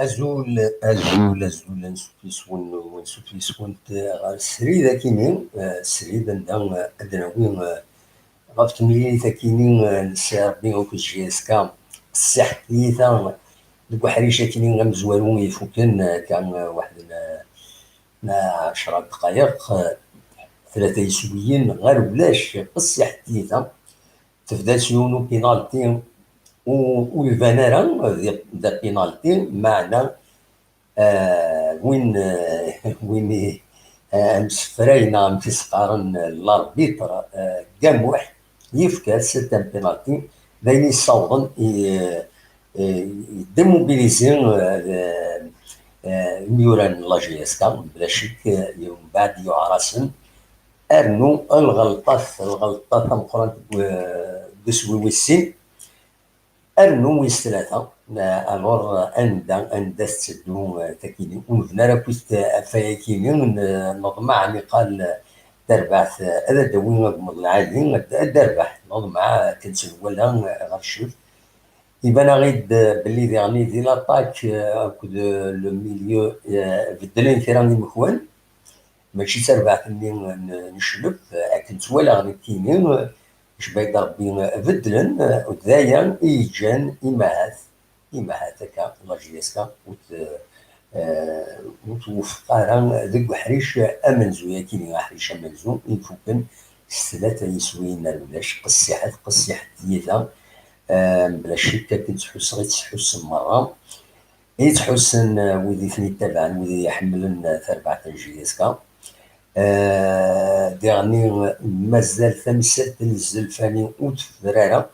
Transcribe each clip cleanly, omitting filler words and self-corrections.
أزول أزول أزول نسوفي ونسوفي سونت غير السريد كيني السريد عندها أدناوي غاف تمليليت كيني نسي ربي وكو JSK الساحة تيتا دوك حريشة كيني غمزوارو يفوكن كان واحد 10 دقايق ثلاثة يسويين غير ولاش الساحة تيتا تبدا سيونو بينالتي ويبان راه دا بينالتي معنى وين وين مسفرينا متسقارن l'arbitre قاموح يفكا c'est un penalty داين يصوضن démobiliser ميوران la JSK بلا شك يوم بعد يعرسن ارنو الغلطات الغلطات مقرن بسوي ويسين ارنو ويس ثلاثة alors اندا اندا تسدو تاكيني ونبنى راه كويست فايكيني نطمع قال تربعت هذا داوي العادي دربح نطمع كنسل ولا غير الشوف يبان غير باللي ديغني دي l'attaque le milieu بدلين كرا المكوان ماشي تربعت ني نشلف كنت ولا غني كيني شبايد ربي بدلن ودايا إيجان إماهات إماهات هكا la JSK وتوفق راه ديك حريش أمنزو يا كيني حريش أمنزو يفوكن ثلاثة يسوين ولاش قصيحة قصيحة ديتا بلا شك كنت تحس غير تحس مرة يتحسن ويدي ثني تبعا ويدي يحملن تربعة JSK ديغني مازال تمسات الزلفاني وتفرارة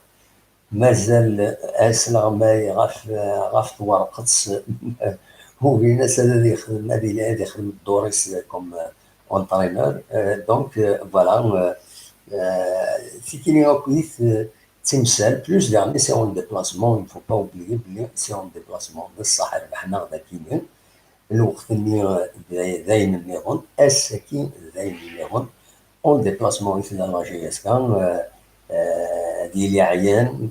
مازال اسلغ غاف غاف تورقت هو الناس هذا يخدم هذا يخدم الدوريس comme entraîneur donc voilà تيكيني اكويت تمثال plus dernier c'est en déplacement il faut pas oublier بلي c'est en déplacement بصح ربحنا غدا كيني الوقت اللي داين النظام اسكي داين النظام en déplacement مثل la JSK ديال عيان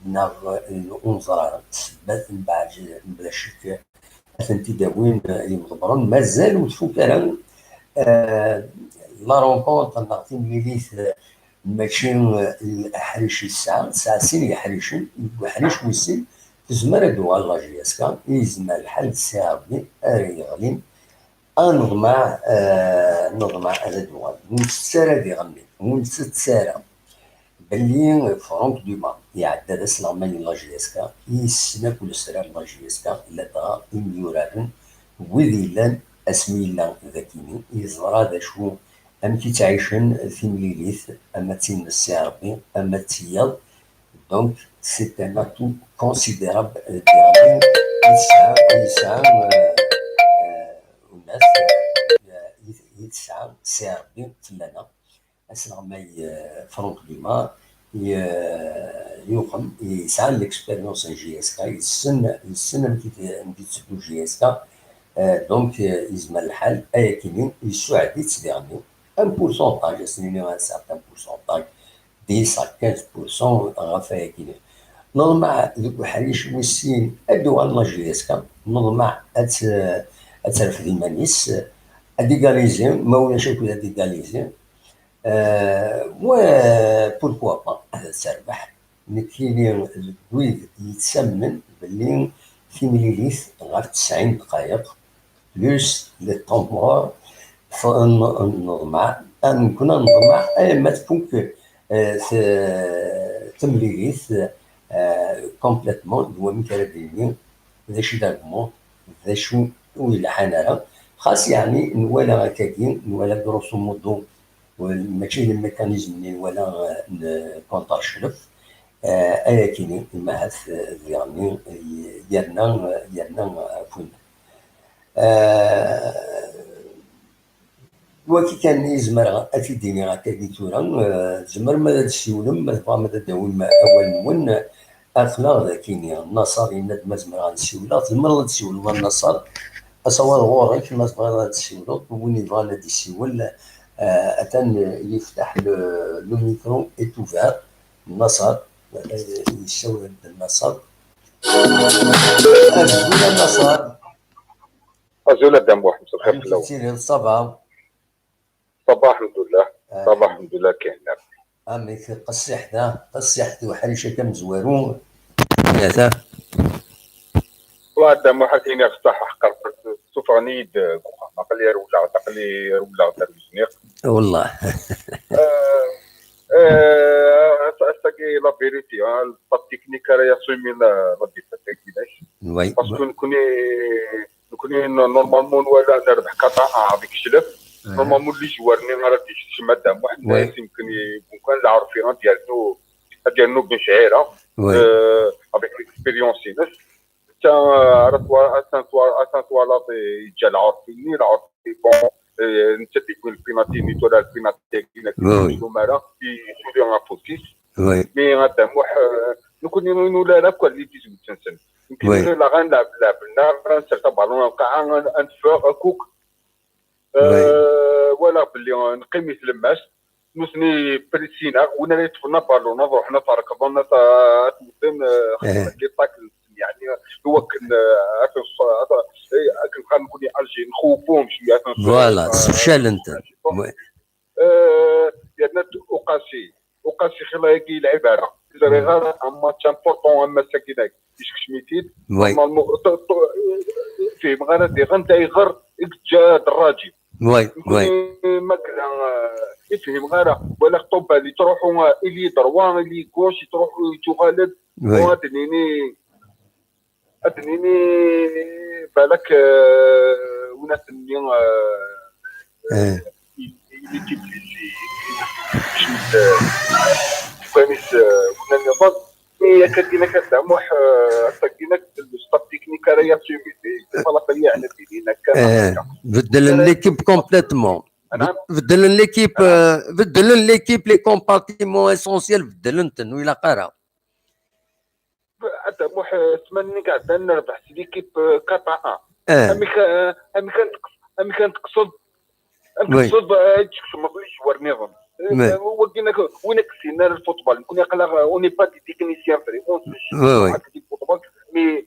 ناغ الأنظار تثبت من بعد بلا شك تداوين يمضبرن مازال وتفوك la rencontre ناغ تمليليت ماشي الحريش الساعة ساعة سين يحريشن حريش ويسين تزمر دوغال la JSK يزمر الحال سي ربي اري يغلين نضمع نضمع هذا دوغال ونتسارى دي غني ونتسارى باللي فرانك دوما يعدى دا سلغماني la JSK يسنا كل سرار la JSK لا إميورارن وذي لان اسمي لا ذاكيني يزرى ذا شو أم كي تعيشن في مليليث أما تين السي ربي أما تيض donc c'est un atout considérable ديالي يسعى يسعى الناس يتسعى سي ربي فلانا اسلغماي فرانك دوما يوقم يسعى l'expérience JSK يسن يسن كي تسدو JSK donc يزمر الحال ايا كيني يسوعد يتسديغني. un pourcentage سنيني un certain pourcentage 10 à 15% غف هاكيني. نطمع ذوك حريش ويسين ادو la JSK نطمع اترفد إيمانيس ad égaliser ما ولاش ad égaliser و pourquoi pas تربح. نكيني ويد يتسمن باللي في مليليث غير 90 دقائق plus les temps morts نطمع كنا نطمع ما تفوك تمليليث complètement دوا ميكرا ذا شي داكمون ذا شو ويلحان راه خاص يعني نوالا هكاكي نوالا grosso modo ماشي ال mécanisme نوالا contre شلف اياكيني المهات يعني يرنا فوين وكي كان يزمر اتيديني هكاكي تورا تزمر ما تسيولم ما تبغى ما تداوم اول من اخلاق ذاكيني النصر يند ما زمر غنسيولا تزمر تسيول النصر أصوات غورك ما تبغى تسيولو وين يبغى يسيول اتن يفتح le micro est ouvert. النصر يسول النصر أزول النصر أزول الدم واحد مساء الخير في الأول صباح صباح الحمد لله صباح الحمد لله كاين أمي قصيح ذا قصيح وحريشة كم زوارو ثلاثة والله الدم واحد كاين الصح حقر سوفرنيد ما قال ولا تقلي ولا ترويجنيق والله استاكي la vérité staff technique راه ياسومي la défaite كيفاش oui parce que نكوني normalement ولا نربح 4 avec شلف normalement les joueurs ني راه تيشما دام واحد الناس يمكن يكون كان العرفي ديالو بن شعيره avec l'expérience ناس تا راه يجا العرفي ني العرفي bon انت تيكون البيناتي ني تولا البيناتي كي مارا يسولي un fautif mais غادا موح نكون نولا لا كوا اللي 18 سنه يمكن لا غنلعب لعبنا غنسرت بالون وقع انفور كوك ولا باللي نقيم يتلمس نوثني بريسينا وين اللي دخلنا بالون روحنا تركضنا تمثل les tacles يعني هو كان كان نكون الجي نخوفوهم شويه voilà سبشال انت لان اوقاسي خلا كي العباره غير un match important اما ساكنك يشكش normalement فيه غير دي غير غير جا دراجي oui oui ما كان يفهم غير ولا طوبه اللي تروحوا ailier droit ailier gauche تروحوا تغالب وادنيني ادنيني بالك وناس اللي اللي تيبليسي كويس كنا نظن mais كدينا كدعموح كدينا staff technique راه ياسومي فلا فيا على دينا كان بدل l'équipe complètement بدل l'équipe بدل l'équipe les compartiments essentiels بدلنتن ولا قرا حتى موح تمني قاعد نربح l'équipe 4 1 امي كان تقصد تقصد تقصد les joueurs نظام وكنا وين كسينا ال football كنا قال on n'est pas des techniciens vraiment du football mais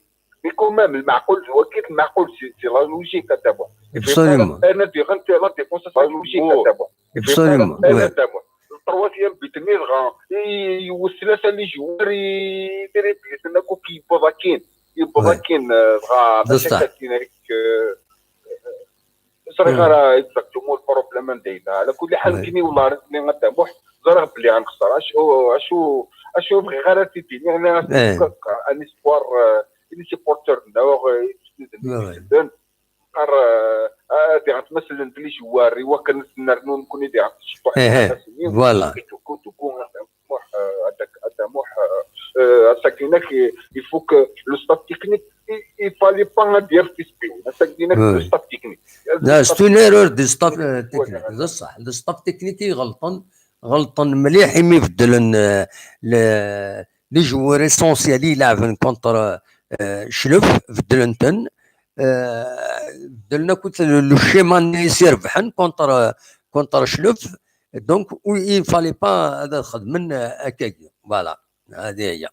quand même المعقول هو كيف المعقول c'est la logique تاعو absolument انا دي غنت la défense la logique تاعو absolument ال troisième but نيغا يوصل les joueurs يدير بليس كوكي بوضاكين يبوضاكين بغا ماشي كاين هذيك صري غير exactement ال problème ديالنا على كل حال كاين والله رزقني غدا موح زرا بلي غنخسر اشو اشو اشو بغي غير تيديني انا un espoir les supporters قار دي غتمثل les joueurs ايوا كنتسنى نكون دي voilà تكون موح هذاك هذا موح ساكينك il faut que le staff technique il fallait pas dire في ساكينك le staff technique لا c'est une erreur du staff technique هذا صح le staff technique غلطان غلطان مليح يبدل les joueurs essentiels يلعبن contre شلف بدلنتن بدلنا كنت le schéma اللي يربحن contre contre Chlef، donc il fallait pas هذا خدمن هكاك. voilà، هذه هي.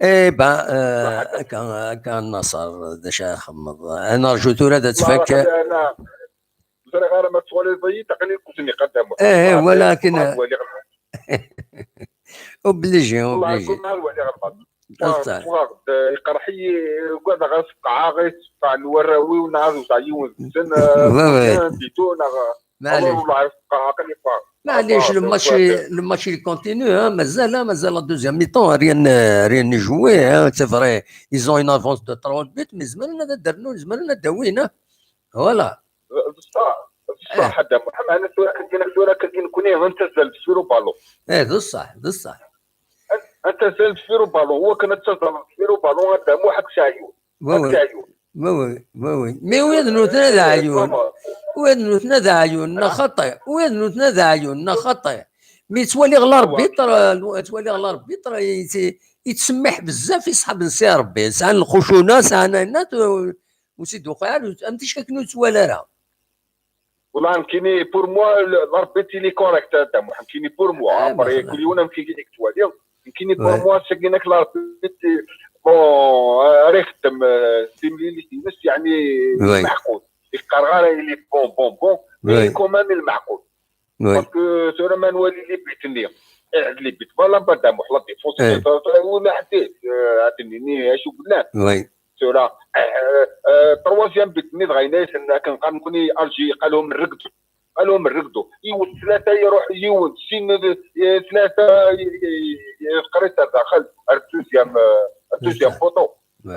eh ben كان نصر داش خمض انا رجو تورا تفك. انا غير ما تولي ضيق تقني كنت قدام. ايه، ولكن obligé obligé. يقرحي قاعد غير فقع غير تاع الوراوي ونعرف تاع يون معليش معليش، le match il continue، مازال مازال la deuxième mi-temps، rien n'est joué. c'est vrai ils ont une avance de 3 buts، mais زمان درنو زمان داوينا، voilà. بصح بصح حدا محمد، انا سورة كاين كوني انت تزال في بالو. ايه، بصح بصح. انت تزال في بالو، هو كان تزال في بالو هذا مو حق شايو. oui oui oui، mais وين نوتنا ذا عيون، وين نوتنا ذا عيون خطي، وين نوتنا ذا عيون خطي، mais تولي غ l'arbitre، تولي غ l'arbitre يتسمح بزاف يصحاب نسي ربي ساعة الخشونه ساعة وسيد وقع امتيش كنو توالا راه. والله كيني pour moi l'arbitre il est correct هذا محمد، كيني pour moi après كل يوم كي توالي كيني pour moi سكينك l'arbitre bon راه يخدم سيملي يعني معقول يقرا il est bon bon bon، mais quand même المعقول، parce que سورة ما نولي les buts اللي les buts voilà بدا la défense ولا حديت عطيني شو قلنا. سورة troisième but ني غايناش كنقال نكوني الجي قالوا لهم رقدوا، قالوا لهم رقدوا، يود ثلاثة يروح يود سين ثلاثة قريت داخل ال deuxième poteau. لا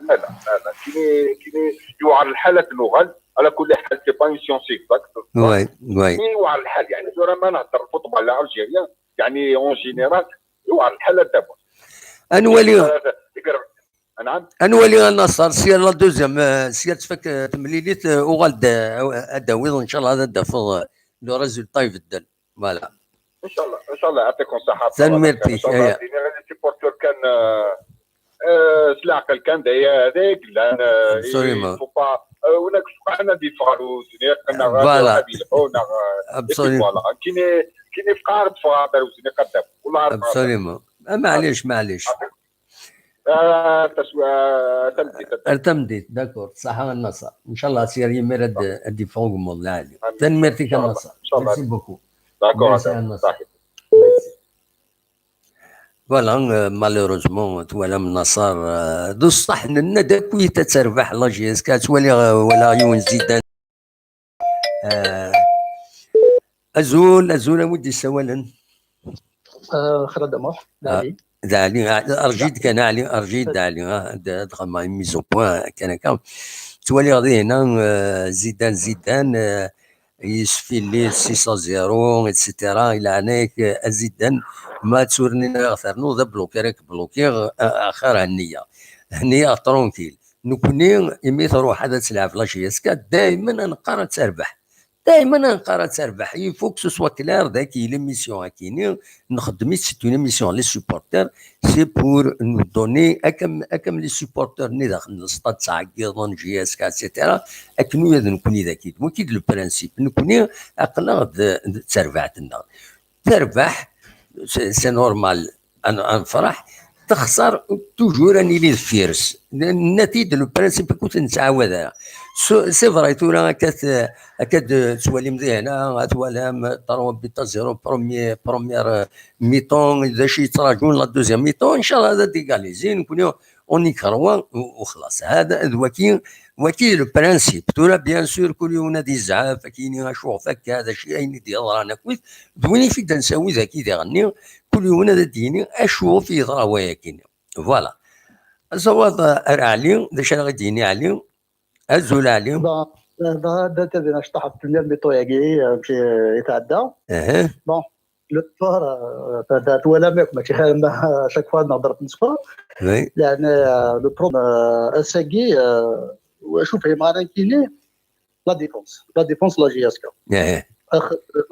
لا لا لا، كيني كيني يوعر الحالة نوغال. على كل حال c'est pas une science exacte. oui. يوعر الحال، يعني ما نهضر ال football algérien يعني en général يوعر الحالة دابا. انولي نعم. انولي النصر سير la deuxième سير تفك تمليليت وغال اداويض ان شاء الله هذا دافض le résultat يبدل، voilà. ان شاء الله ان شاء الله، يعطيكم الصحه. تنميرتي. ان شاء الله supporters كان سلاعقل كان دايا هذاك لان absolument با هناك عندنا des فارو voilà. voilà، كاين كاين فقار فقار قدام والله. absolument، معليش معليش. تمديت. تمديت، d'accord، صح النصر ان شاء الله سير يمير ادي فوق موضوع. تنميرتي النصر، merci beaucoup. d'accord. voilà، malheureusement توالى من النصر دو الصح ننا كوي تتربح la JSK تولي ولا يون زيدان. ازول ازول ودي سوالا. خير دموح. دالي ارجيد كان علي ارجيد دالي دخل مع mise au point كان كان تولي غادي هنا زيدان زيدان يسفي لي 6-0 et cetera الى عناك زيدان ما تورني غثرنو ذا bloqué راك bloqué اخر هنيه هنيه tranquille. نكوني إمي تروح هذا تلعب la JSK دائما نقرا تربح، دائما نقرا تربح. il faut que ce soit clair ذاك l'émission كيني نخدمي c'est une émission les supporters، c'est pour nous donner اكم اكم les supporters ني داخل الستاد تاع كيضون JSK et cetera اكنو يد نكوني ذاك وكيد le principe نكوني اقلا تربحتنا تربح c'est normal نفرح، تخسر toujours اني لي فيرس النتيجه. le principe كنت نتعاود، c'est vrai تورا كاد تولي مزيانه توالم 3 buts à 0 première mi-temps، اذا شي تراجعون la deuxième mi-temps ان شاء الله هذا d'égaliser نكونوا on y croit وخلاص. هذا وكيل وكيل le principe تورا. bien sûr كل يوم نادي الزعاف كاين شوف فك هذا الشيء اين ديال رانا كويت دويني في نساوي ذاك يغني كل يوم هذا ديني اشوف يضرا وياكين. voilà، زواد علي داش غادي يديني علي ازول علي. هذا تبي نشطح في première mi-temps ياكي مشي يتعدى. Bon le sport ولا ماشي chaque fois نهضر في ال sport يعني le problème اساكي شوف هي معنا كيني la défense، la défense la JSK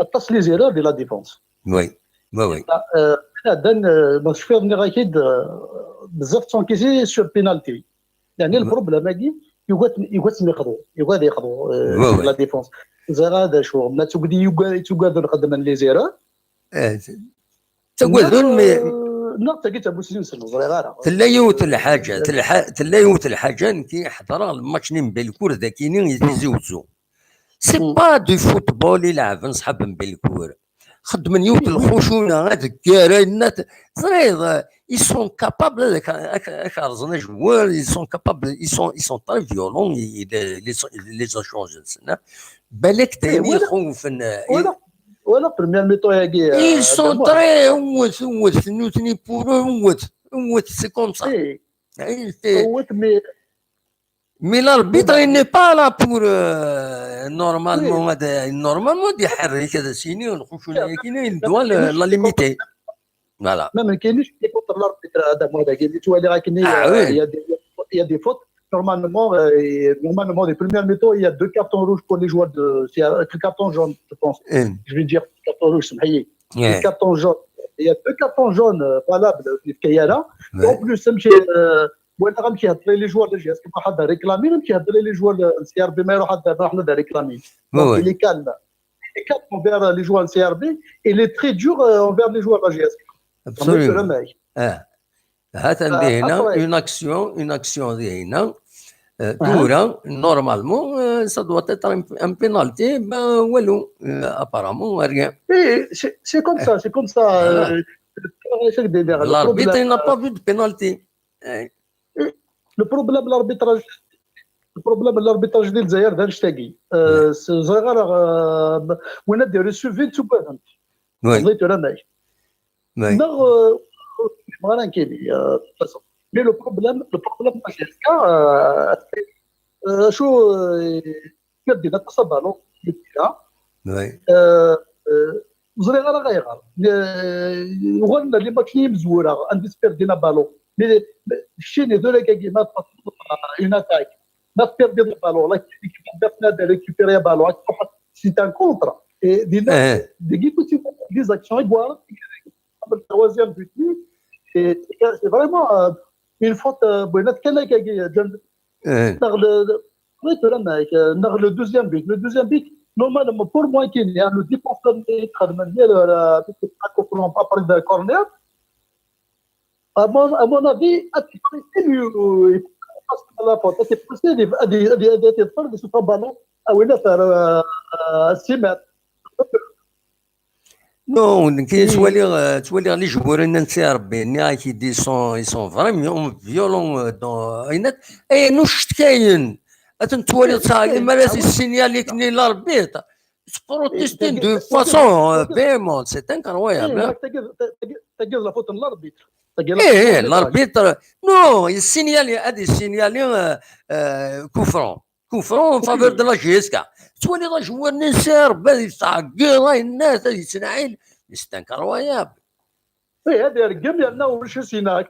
اتصل les erreurs ديال la défense. oui. دان شوف اكيد بزاف تونكيسي sur penalty، يعني ال problème هاكي يقعد يقعد يقضوا يقعد يقضوا la défense. زعما هذا شو ما تقدي يقاد نخدم les erreurs. تقولون mais لا تلقيت ابو سنين صغير. تلا يوت الحاجة كي حضر الماتش ني بالكور ذاكيني يتزوزو c'est pas du football يلعب نصحاب بالكور خدم يوت الخشونه هذاك النات صغير ils sont capables هذاك رزنا joueurs ils sont capables ils sont très violents les échanges بالك تاني يخوف. ولا première mi-temps ياكي ils sont très وث وث نوتني pour وث وث c'est comme ça. Mais l'arbitre, il n'est pas là pour normalement, normalement, يحرك هذا سيني ونخشوا il doit la limiter. Voilà. ما كاينش contre l'arbitre هذا هذا اللي توالي راه كاين il y a des fautes. Normalement, les premières mi-temps, il y a deux cartons rouges pour les joueurs de. C'est un carton jaune, je pense. Je vais dire carton rouge, c'est yeah. Carton jaune. Il y a deux cartons jaunes valables في كيالا. En plus, وانا غنمشي يهضر les joueurs de JSK حد réclamer نمشي يهضر les joueurs CRB ما يروح حد راح réclamer. Donc il est calme. Il est calme envers les joueurs CRB et il est très dur envers les joueurs de la JSK. Absolument. هات عندي هنا une action دي هنا دورة normalement ça doit être un penalty والو apparemment rien. C'est comme ça, c'est comme ça. L'arbitre n'a pas vu de penalty. Le problème l'arbitrage, le problème l'arbitrage ديال الجزائر هذا الشتاكي صغير وين دير سوفي تو بغيت ولا ماهي نغ بغانا كاين. Mais le problème JSK شو كدينا تص بالون زري غير غير وغنى les matchs مزوره عندي سبيردينا ballon mais الشيء اللي كي ما une attaque ما تبيردي ال ballon لا كي récupérer ballon c'est un contre دينا ديكي كنت des actions يقوار ال troisième but c'est vraiment une faute بوينات كان كي نغ le deuxième but, le deuxième but normalement pour moi كاين يعني le défenseur اللي يخدم ديال après corner à mon avis la faute هذه تفرض sur ballon او لا 6 mètres. Non, كي تولي les joueurs نتاع ربي ني كي دي sont ils sont vraiment violents dans اي نوش كاين تولي تصاحب ما لا signaler كني l'arbitre protester de façon véhémente, c'est incroyable. تاكيد la faute l'arbitre. ايه l'arbitre non يسينيالي هذه signaler coup franc, coup franc en faveur de la JSK تولي la joueur نسار باه يتعقل الناس يتنعيل c'est incroyable. oui هذه رقم لانه واش سينا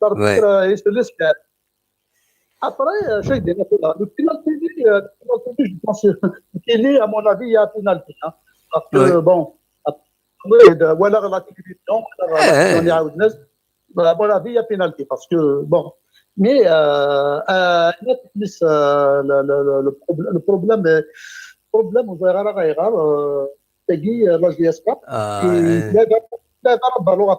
l'arbitre. Après, le penalty, je pense qu'il est, à mon avis, il y a penalty. Hein, parce que, oui. Bon, voilà la télévision, à mon avis, il y a penalty. Parce que, bon, mais le problème, تاكي la JSK لا ضرب بالون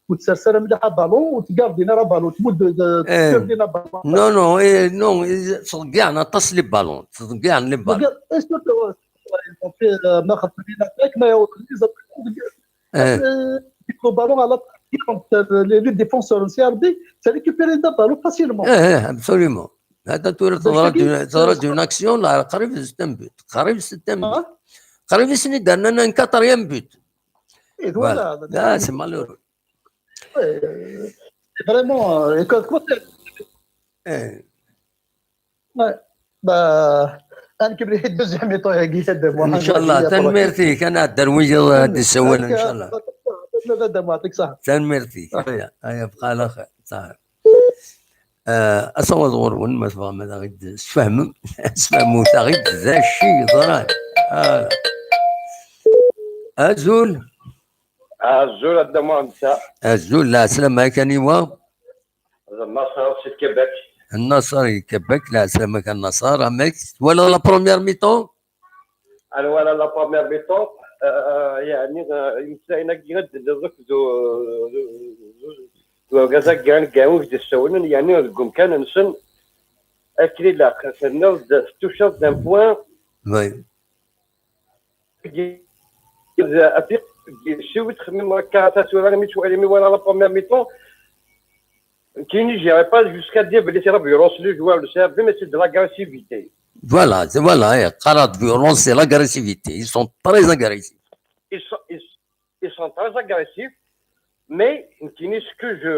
وتسرسل مليحه بالون وتقاردينا راه بالون تمد تقاردينا ballon. Non non إيه non تضيعنا تص les ballons تضيعنا les ballons. ما خدمنا ما ballon على les défenseurs CRB ça récupère des ballons facilement. اه absolument هذا تورا ترى d'une action قريب ستة but قريب ستة but قريب سني درنا un quatrième but. Voilà. لا c'est malheureux. Vraiment ايه bah انا كبري deuxième mi-temps. ان شاء الله تنميرتي كان الدرويج هذا السوال ان شاء الله. يعطيك صح. تنميرتي هيا هيا بقى على خير صح اصوات غرون ما تفهم هذا غير تفهم تفهموا غير ذا الشيء ضران ازول. ازول الدموع نتا. ازول لا سلام كان ايوا. ناصر سي كيباك. النصر كبك لا سلامك النصر ماك ولا la première mi-temps. ولا la première mi-temps يعني يمساينا كي غد ذو غازا كان كاوك دي السولن يعني قم كان نسن اكلي لا خسرنا toucher d'un point. oui. افيق شو تخمم هكا تاسورا مي تولي mais ولا la première mi-temps كاين j'irai pas jusqu'à dire بلي c'est la violence les joueurs le CRB, mais c'est de l'agressivité. Voilà, قرات violence, c'est l'agressivité. Ils sont très agressifs. Ils sont très agressifs, mais ce que je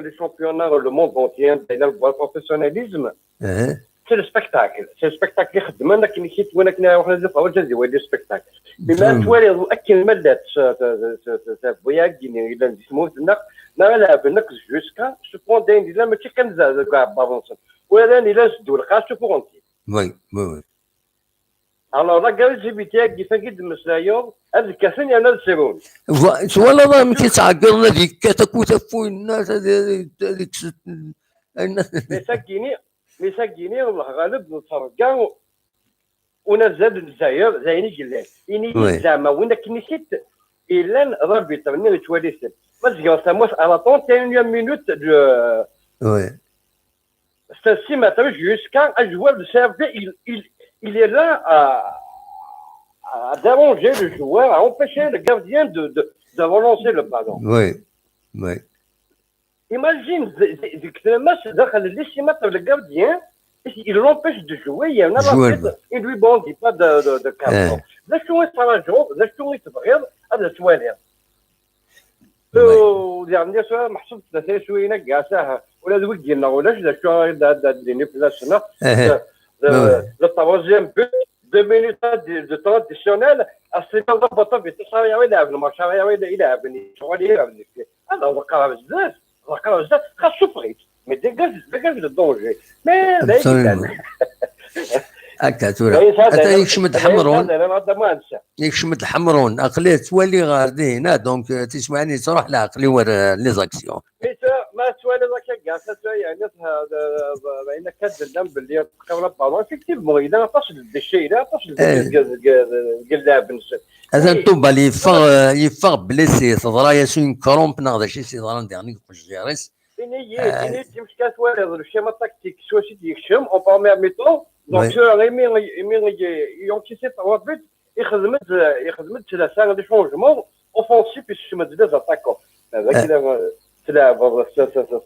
les championnats, le monde entier, le professionnalisme, c'est le spectacle. C'est le spectacle اللي خدمنا كي نكيت وانا كنا روحنا نزف اول جزي ولي spectacle. بما توالي اكل ملات بويا كيني الى نسموه نلعب نك jusqu'à ce point داين لا ماشي كنزاد كاع بارونسون ولا الى سدوا القاس فورونتي. oui. Alors l'agressivité كيف كيد مسلايو هذا الكاسين انا السيرون. ولا ما كيتعقلنا ديك كتكوتا فوق الناس هذيك. mais ساكيني الله غالب نتفرقا ونزاد الجزائر زيني قلال يعني زعما وين كنيسيت الا l'arbitre ني توالي ما تزكى ساموس على 31 minute de oui. C'est maintenant jusqu'à un joueur de CRB, il est là à déranger le joueur, à empêcher le gardien de relancer le ballon. Oui. Imagine, le gardien, il l'empêche de jouer, il y en a il lui brandit pas de carton. لا شو يتراجعوا لا شو يتبغيض هذا سوالير. يعني سؤال محسوب ثلاثة شوية كاع ساهة ولا ذوك ديالنا ولا شو ديني في السنة le troisième but, 2 minutes de temps additionnel. السيمة ضبط في تسعة يلعب الماتش يلعب شغل يلعب هذا وقع بزاف وقع بزاف خاصو بغيت mais dégage, dégage le danger, mais هكا تورا حتى يكشمد حمرون يكشمد الحمرون عقلية تولي غادي هنا donc تسمعني تروح لعقلي ور les actions. ما توالي ذاك كاع يعني بين كاد باللي تبقى ballon, effectivement اذا عطاش الشيء اذا عطاش اللاعب. هذا طوبا يفغ blessé تضرا une crampe ناغ شي سي ضرا ندير جيريس. إني تمشي توالي ال schéma tactique سوا سي يكشم en première mi-temps, donc إيمي يونكيسي 3 buts يخدمت ثلاثه des changements offensifs يسمى des attaquants هذاك تلعب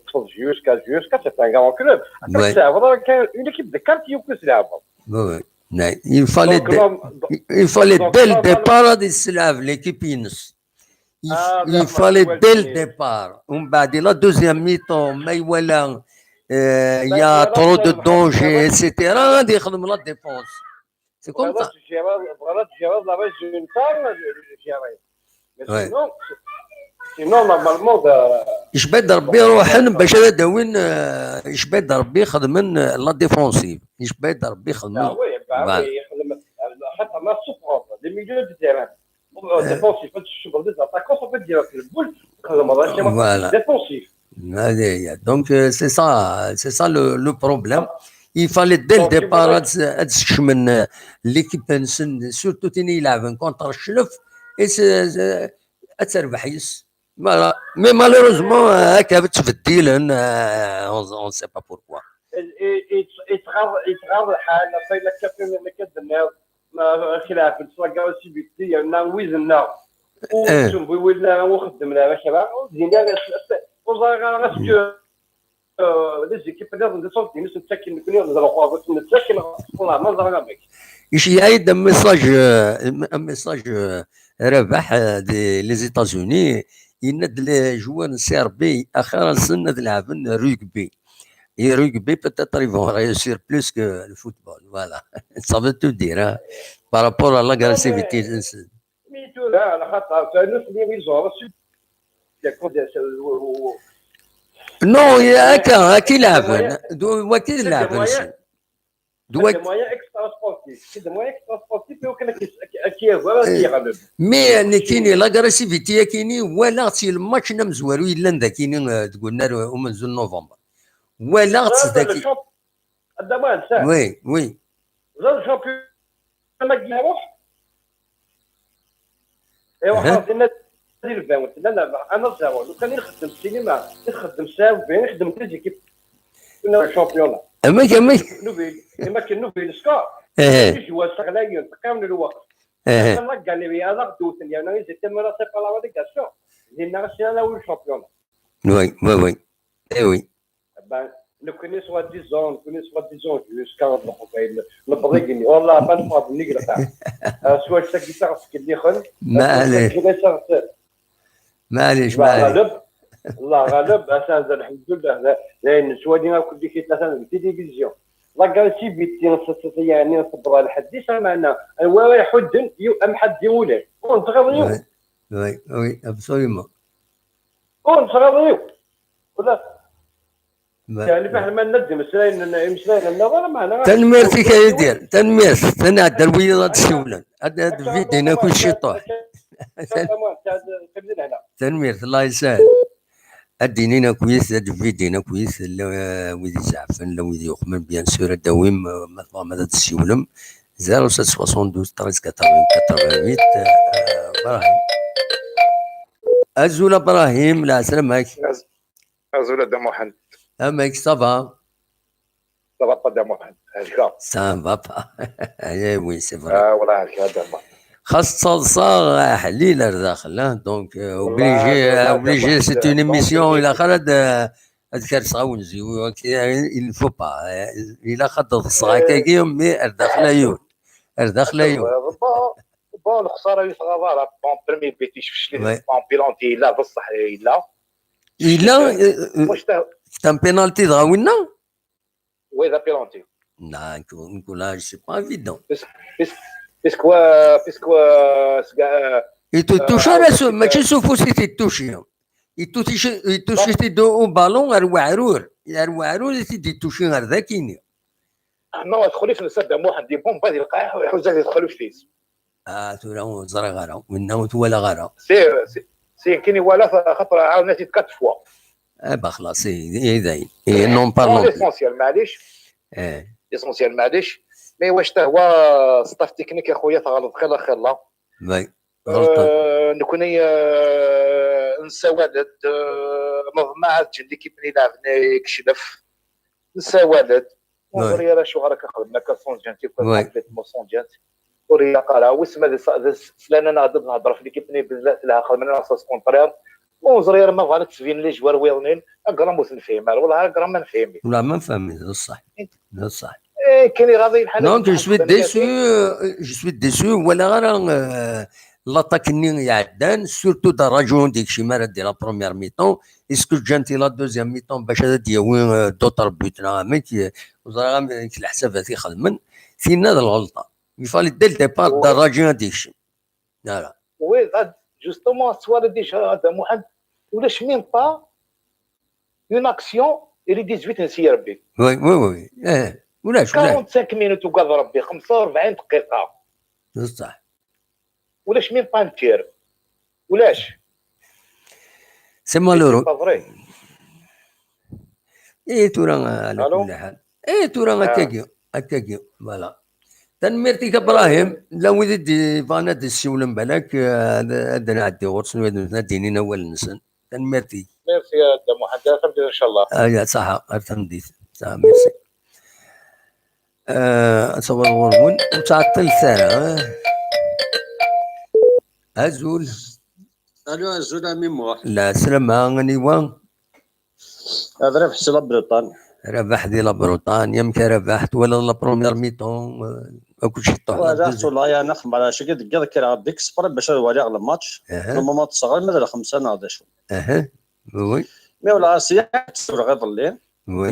تفض JSK, c'est un grand club تلعب كان une équipe de quartier وكل تلعب. Il fallait dès le départ تلعب l'équipe ينس. Il fallait dès le départ. ومن بعد la deuxième mi-temps ما يولا il y a trop de danger, etc. غادي يخدم la défense. C'est comme ça. Voilà, la sinon, sinon normalement يشبد ربي روحن باش هذا داوين يشبد ربي خدم la défensive يشبد ربي خدم. oui يخدم حتى ما سوبر les milieux de terrain défensif تشوف des attaquants ça fait dire البول خدم défensif. هذه هي donc c'est ça le problème. Il fallait dès le départ تشمن l'équipe نسن surtout تيني يلعب contre الشلف تربح يس. Voilà. Mais malheureusement, هكا تبديل on sait pas pourquoi. يتغاض الحال فإلا كافي كدنا ما خلاف l'agressivité يعني ويزنا ولا وخدمنا باش زينا وزا les équipes اللي صوتي نسكن نسكن والله ما زرنا بك. يعيد un message ربح des les États-Unis يند les joueurs CRB اخر سنه لعبن rugby. Et rugby, peut-être ils vont réussir plus que le football. Voilà. Ça veut tout dire, hein, par rapport à l'agressivité. Mais tout là, على خاطر ils ont reçu non هكا هكا يلعبون وكي يلعبون دوك moyens extra-sportifs, c'est des moyens extra-sportifs وكان كي mais كاين l'agressivité كايني ولا تي الماتش نمزوارو الا كاينين تقولنا منذ نوفمبر. ولا تصدق oui oui le championnat يروح ايوا خلاص لا لا انا zéro لو كان يخدم السينما يخدم سافي يخدم les équipes ال championnat اماك اماك nouvelle اما كاين nouvelle score joueurs استغلاين تقاون الوقت انا قال لي انا غدوت يعني j'étais menacé par la relégation لان غسينا اول championnat oui oui oui eh oui نكوني soi-disant نكوني soi-disant jusqu'à نبغي والله ما نبغى نقرا سوا شاكي تعرف كي خن معليش معليش الله غالب الله غالب اسان الحمد لله لان سوا كل كي ثلاثة تلفزيون l'agressivité يعني نصبر على حد معنا هو حد ام حد ولا ونتغضيو oui oui absolument ونتغضيو ولا يعني فاحنا ما ندي مسلاين مسلاين النظر معنا تنميرتك يا ديال تنميرت تنعدل ويا السولان هذا فيدينا كل شيء طاح تنميرت الله يسهل ادينينا كويس هاد فيدينا كويس ويدي زعفن لا ويدي يخمن bien sûr داويم ما ماذا تسيولم 07 72 13 80 88 ابراهيم ازول ابراهيم لا سلامك ازول دا محمد امك ça va ça va pas دا محمد هكا ça va pas eh oui c'est vrai والله هكا دا خاص صلصة حليلة داخل donc obligé obligé c'est une émission الى خرج اذكر صاونزي il faut pas الى خد الصغا كاكي mais داخل يون داخل يون bon الخسارة يتغاضى bon premier but يشفش لي bon pénalty لا بصح لا الا c'est un pénalty دغاوينا oui ذا بيلانتي لا نقول c'est pas évident puisque puisque يتوشا راسو ماشي سوفو سي تيتوشي يتوشي تيدو بالون غير وعرور غير وعرور تيتوشي غير ذاكيني non دخلي في نسد محمد دي بون بادي القاع حوزة يدخلوا في فيس تورا زرا غارا ونا ولا غارا c'est c'est كاين ولا خاطر عاوناتي 4 fois eh ben خلاص اي داين eh n'en parlons l'essentiel معليش l'essentiel معليش mais واش تا هو staff technique اخويا تغلط خير خير لا oui نكون نسوالد نظمات l'équipe اللي لعبنا كشلف نسوالد ونظري راه شو راك خدمنا كاسون جانتي complètement سون جانتي وريا قال واسم سلانا نهضر نهضر في l'équipe ني بزاف لها خدمنا sens contraire ونظري ما بغات تسفين les joueurs ويضنين اكرام وتنفهم والله اكرام ما نفهم والله ما نفهم صح صح كاين غادي بحال donc je suis déçu je suis déçu ولا غير l'attaque ني يعدان surtout دراجون ديك شي مرة ديال la première mi-temps est-ce que جانتي la deuxième mi-temps باش هذا دياوي d'autres buts ميك وزرا الحسابات يخدمن فينا الغلطة il fallait dès le départ دراجون ديك شي voilà oui justement سوار déjà هذا محمد ولاش même pas une action اللي 18 نسي ربي oui oui oui اه ولاش 45 minutes وقال ربي 45 دقيقة بصح ولاش même pas un tir ولاش c'est malheureux اي تورا على كل حال اي تورا هكاكي هكاكي voilà تنميرتك ابراهيم لا وليد فانا دي السولم بالك هذا نعدي غرسن دينينا اول نسن تنميرتي ميرسي يا محمد ان شاء الله اه صح تمديت صح ميرسي اتصور غربون وتعطل سنة ازول الو ازول امي موح لا سلامة غنيوان هذا ربح سي la Bretagne ربح دي la Bretagne يمكن ربحت ولا la première mi-temps كلشي طاح رحت والله انا نخدم على شي قد كرا ديك الصفر باش نولي على الماتش لما تصغر مثلا 5 ناضي شو اها oui mais ولا سي غير الليل Oui.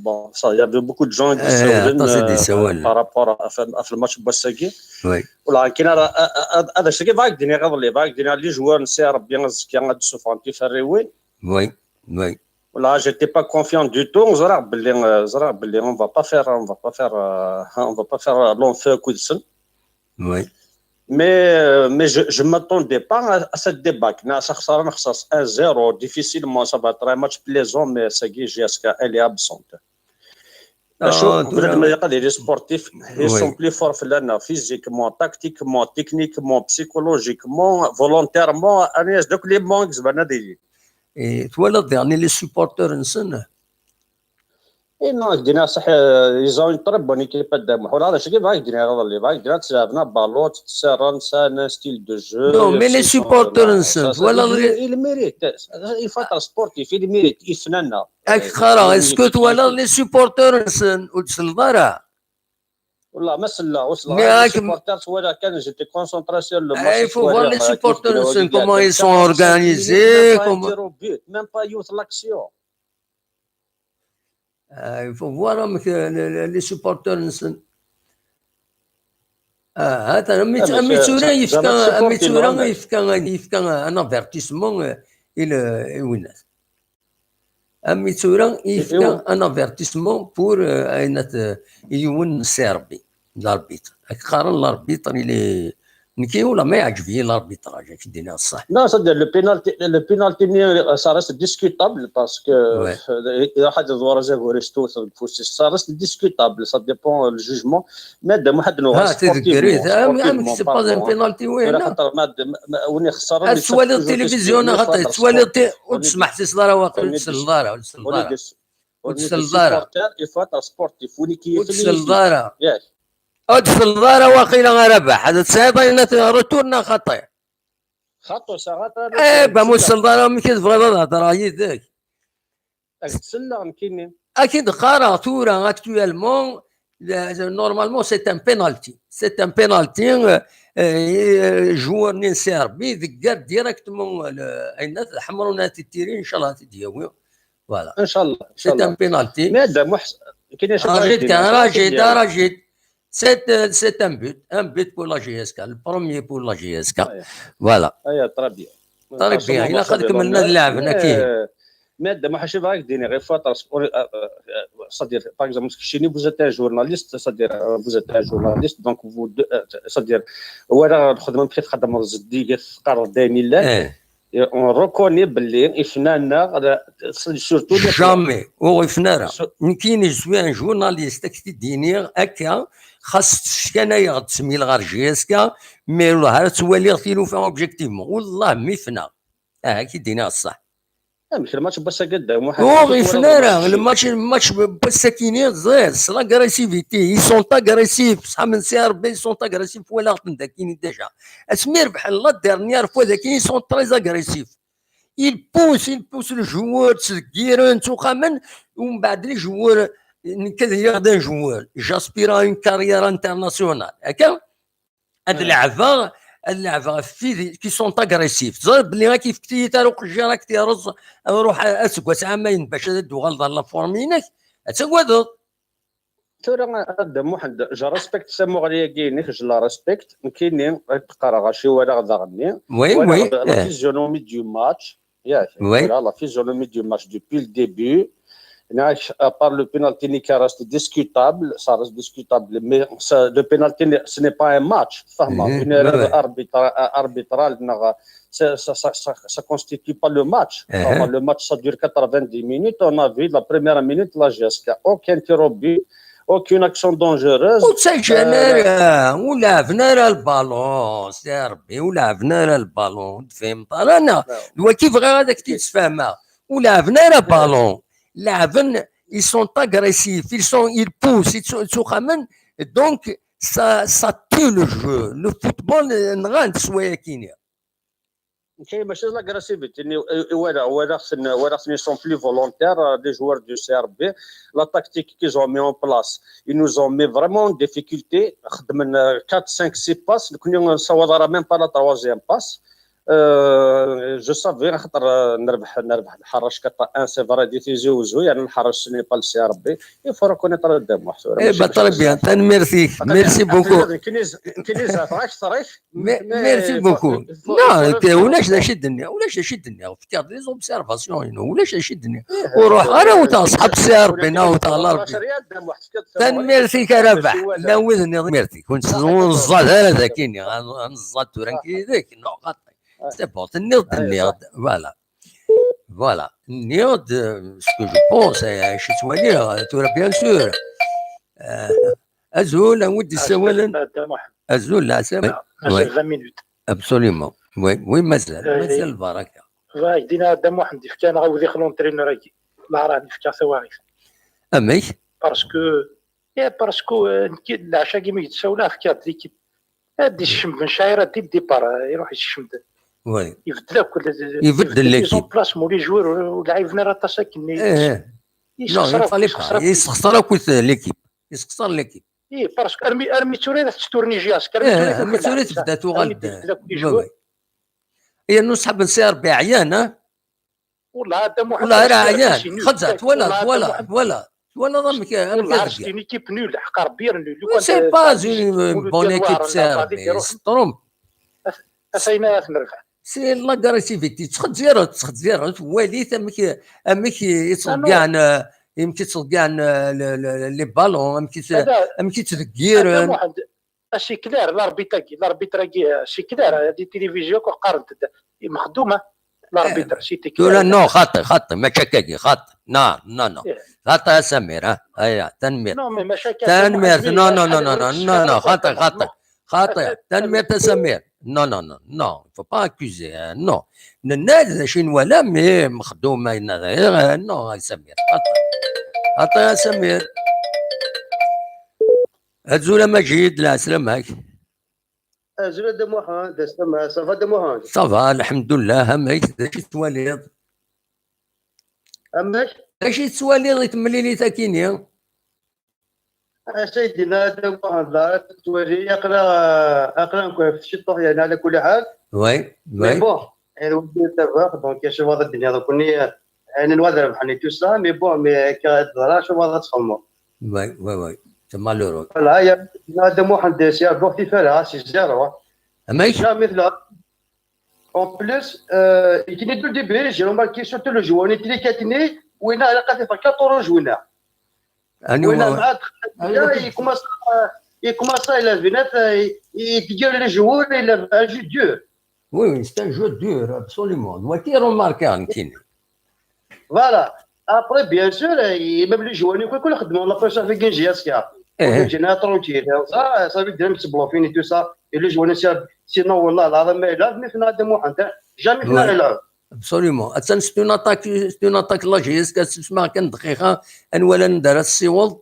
Bon, ça, il y avait beaucoup de gens qui se par rapport à le match بوساكي. Oui. ولا كاين هذا الشيء باك ديني غير اللي باك ديني les joueurs نسي ربي زكي غاد سوفان كيف الريوين. Oui, oui. ولا j'étais pas confiant du tout زرع باللي زرع باللي on va pas faire on va pas faire on va pas faire long feu كودسن. Oui. Mais je ne m'attendais pas à cette débâcle. 1-0, difficilement, ça va être un match plaisant, mais ça y est, JSK, elle est absente. Les sportifs, ils sont plus forts physiquement, tactiquement, techniquement, psychologiquement, volontairement. Donc les manques, Et toi, là, dernier, les supporters, اي non دينا صح ils ont une très bonne équipe قدام ولا هذا الشيء كيف دينا غير اللي باغي دينا تلعبنا بالو تسرن un style de jeu. Non, mais les supporters نسن ولا il mérite, il faut être sportif, il mérite يفننا. اك خرا est-ce que ولا les supporters نسن وتسلضرا. والله ما سلا وصل les supporters ولا كان j'étais concentré sur le match. Il faut voir les supporters, comment ils sont organisés, comment même pas يوث l'action. Il faut voir les supporters نسن هذا امي تورا يفكا امي تورا يفكا un avertissement الى وينات امي تورا يفكا un avertissement pour اين يون CRB l'arbitre قارن l'arbitre اللي نكي ولا ما يعجبني l'arbitrage دينا الصح. Non, c'est-à-dire le penalty, ça reste discutable parce que اذا حد دوار زاغوريستو ça reste discutable, ça dépend le jugement, mais دام واحد نوع ها تذكريت c'est pas un penalty. وين وين خسر تسوالي التلفزيون خاطر تسوالي وتسمح تسلارا واقع تسلارا تسلارا وتسلارا وتسلارا ياك ادخل الدار واقيلا ربح هذا تصايب retourna خطير. خطو ساعات. ايه با موصل الدار ملي كتبغي تهضر يدك. تسلى كاين. اكيد قرا تورا actuellement, normalement c'est un penalty, c'est un penalty. joueur نين CRB ذكر directement اين حمرونا تيري ان شاء الله تدياوي voilà. ان شاء الله. c'est un penalty. mais محس كاين راجيد كان راجيد راجيد. C'est un but, un but pour la JSK, le premier pour la JSK. Voilà. اي très bien. très bien, الى قد كملنا اللعب هنا كاين. Mais moi, je vais dire, c'est-à-dire, par exemple, chez nous, vous êtes un journaliste, c'est-à-dire, vous êtes un journaliste, donc vous, c'est-à-dire, voilà, الخدمة مشيت خدمة زديقة قرر دايني الله on reconnaît باللي إفنانا surtout jamais هو إفنارا كاين je suis un journaliste كتديني هكا خاص كان تسمي غير JSK mais والله تولي تيلو فيها objectivement والله mais فنا كي دينا الصح. مش الماتش بس قدام واحد هو فنارا الماتش بس كاينين زير c'est l'agressivité, ils sont agressifs بصح من CRB sont agressifs ولا كاين déjà اسمي ربح la dernière fois كاين sont très agressifs, ils poussent, ils poussent le joueur تسكيرن توخامن ومن بعد les joueurs كذا يغدا joueur j'aspire à une carrière internationale هكا هاد اللعبه في qui sont agressifs تزر بلي غا كيف كتي تاروق راك تيرز روح اسكواس عامين باش دوغال la forme ينك تسوادو. ترى هذا محمد je respecte ساموغليا كاينك je la respecte كاينين تقرا غاشي ولا غدا غني oui oui la physionomie du match ياك la physionomie du match depuis le début, à part le penalty qui reste discutable, ça reste discutable, mais ça, le penalty, ce n'est pas un match. Une erreur arbitrale, ça ne constitue pas le match. Le match, ça dure 90 minutes. On a vu la première minute, la JSK, aucun tir au but, aucune action dangereuse. وتسجل ولعبنا البالون سي ربي ولعبنا البالون فهمت انا كيف غير هذاك تتفاهمها ولعبنا البالون لعبن ils sont agressifs, ils poussent, ils sont donc ça tue le jeu. Le football نغان شويه كينيا. كاين ماشي l'agressivité ولا خصني sont plus volontaires, les joueurs du CRB. La tactique qu'ils ont mis en place, ils nous ont mis vraiment en difficulté. خدمنا 4 5 6 passes كنا نصوض même pas la troisième passe. je savais خاطر نربح الحراش 4-1 c'est vrai دي تيزي وزو يعني الحراش n'est pas CRB il faut reconnaître الدم. Eh ben très bien, merci, merci beaucoup. Merci beaucoup. Non, ولاش داشي الدنيا ولاش داشي الدنيا في les observations ولاش داشي الدنيا وروح انا وتا صحاب CRB نا وتا الله ربي تنميرتي كربح لا وذني ميرتي كنت نزاد هذا كيني نزاد توران كي ذاك non خاطي c'est bon تنيض voilà voilà نيض ce que je pense شي توالي تورا bien sûr ازول ودي سوالا ازول لا سامي مازال 20 minutes absolument oui oui مازال مازال البركة دينا دا محمد فكان غاودي خلون l'entraîneur اكي لا راه نفكا ثواغيث اميك parce que يا parce que العشاء كيما يتساولا فكات l'équipe دي الشم بن شايره dès le départ يروح يشم oui يبدل كل يبدل l'équipe placement les joueurs ولاعبنا راه تاساكن ايه non يستخسر كل l'équipe يستخسر l'équipe ايه parce que ارمي توري تورني JSK ارمي توري تبدا تغلب هي نصحب CRB عيان. والله هذا محمد والله راه عيان خزعت ولا ولا ولا ولا ضمك. والله c'est une équipe nulle حق ربي nulle. c'est pas une bonne équipe CRB ستروم اسينا نرفع c'est l'agressivité تخزير تخزير وليت امك يتلقى يمكن تلقى les ballons امك تذكير. c'est clair l'arbitre l'arbitre c'est clair هذه التلفزيون قارنت مخدومة l'arbitre c'était clair. non خاطئ خاطئ ما كاكاكي خاطئ non non non خاطئ يا سمير. ها هيا تنمير تنمير non non non non non non خاطئ خاطئ خاطئ تنمير تسمير non non non non faut pas accuser non الناس شنو ولا mais مخدومة non يا سمير خاطئ خاطئ يا سمير. هزولا مجيد لا سلامك. أزولا دا محمد ça va دا محمد ça va الحمد لله. همك داكشي تواليض اماك داكشي تواليض يتملي تاكيني سيدنا دا محمد توالي اقرا اقرا نكون في شي يعني على كل حال oui oui bon يعني ودي تفاق donc شوف هذا الدنيا دوك يعني نوادر بحال tout ça mais bon mais كهضره شوف هذا تخمم oui oui oui c'est malheureux. Voilà, il y a deux mois de c'est bon c'est zéro. Mais en plus, il était dès le début, j'ai remarqué surtout le joueur, il était quatre où il a 14 joueurs. Il commence à il a il les joueurs, il a un jeu dur. Oui, oui, c'est un jeu dur, absolument. Moi qui remarqué un Voilà. Après, bien sûr, même les joueurs, ils ont la pression avec JSK. J'ai tranquille, ça veut dire que bluffing et tout ça. Et les joueurs, sinon, والله العظيم ما يلعب mais فينا هذا محمد jamais فينا يلعب. Absolument. C'est une attaque la JSK تسمع كان دقيقة ان ولا ندار السيولد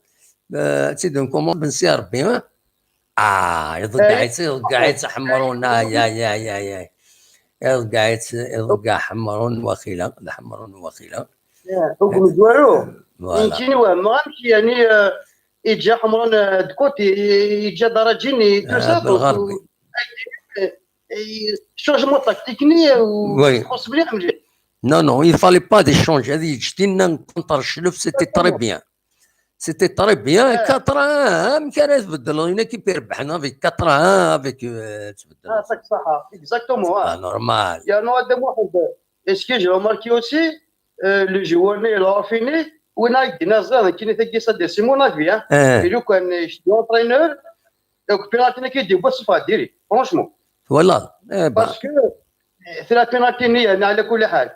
تيدون كومون بن CRB. يضقع يضقع حمرونا يا يا يا يا يضقع يضقع حمرون وخيله حمرون وخيله. حكم دوارو يمكن ما يعني يجا حمرون de côté يجا دراجيني tout ça بالغربي changement tactique و خص مليح مليح. non non il fallait pas d'échange هذه جتينا contre الشلف c'était très bien c'était très bien 4-1 كان تبدل une équipe ربحنا avec 4-1 avec تبدل. صح صح exactement normal يا نو هذا واحد est-ce que j'ai remarqué aussi le joueur né العرفيني وين نازل كاين تاكي ça c'est mon avis لو كان شدي entraîneur donc penalty كيدي بوصفه ديري franchement والله parce que ثلاث بينالتي يعني على كل حال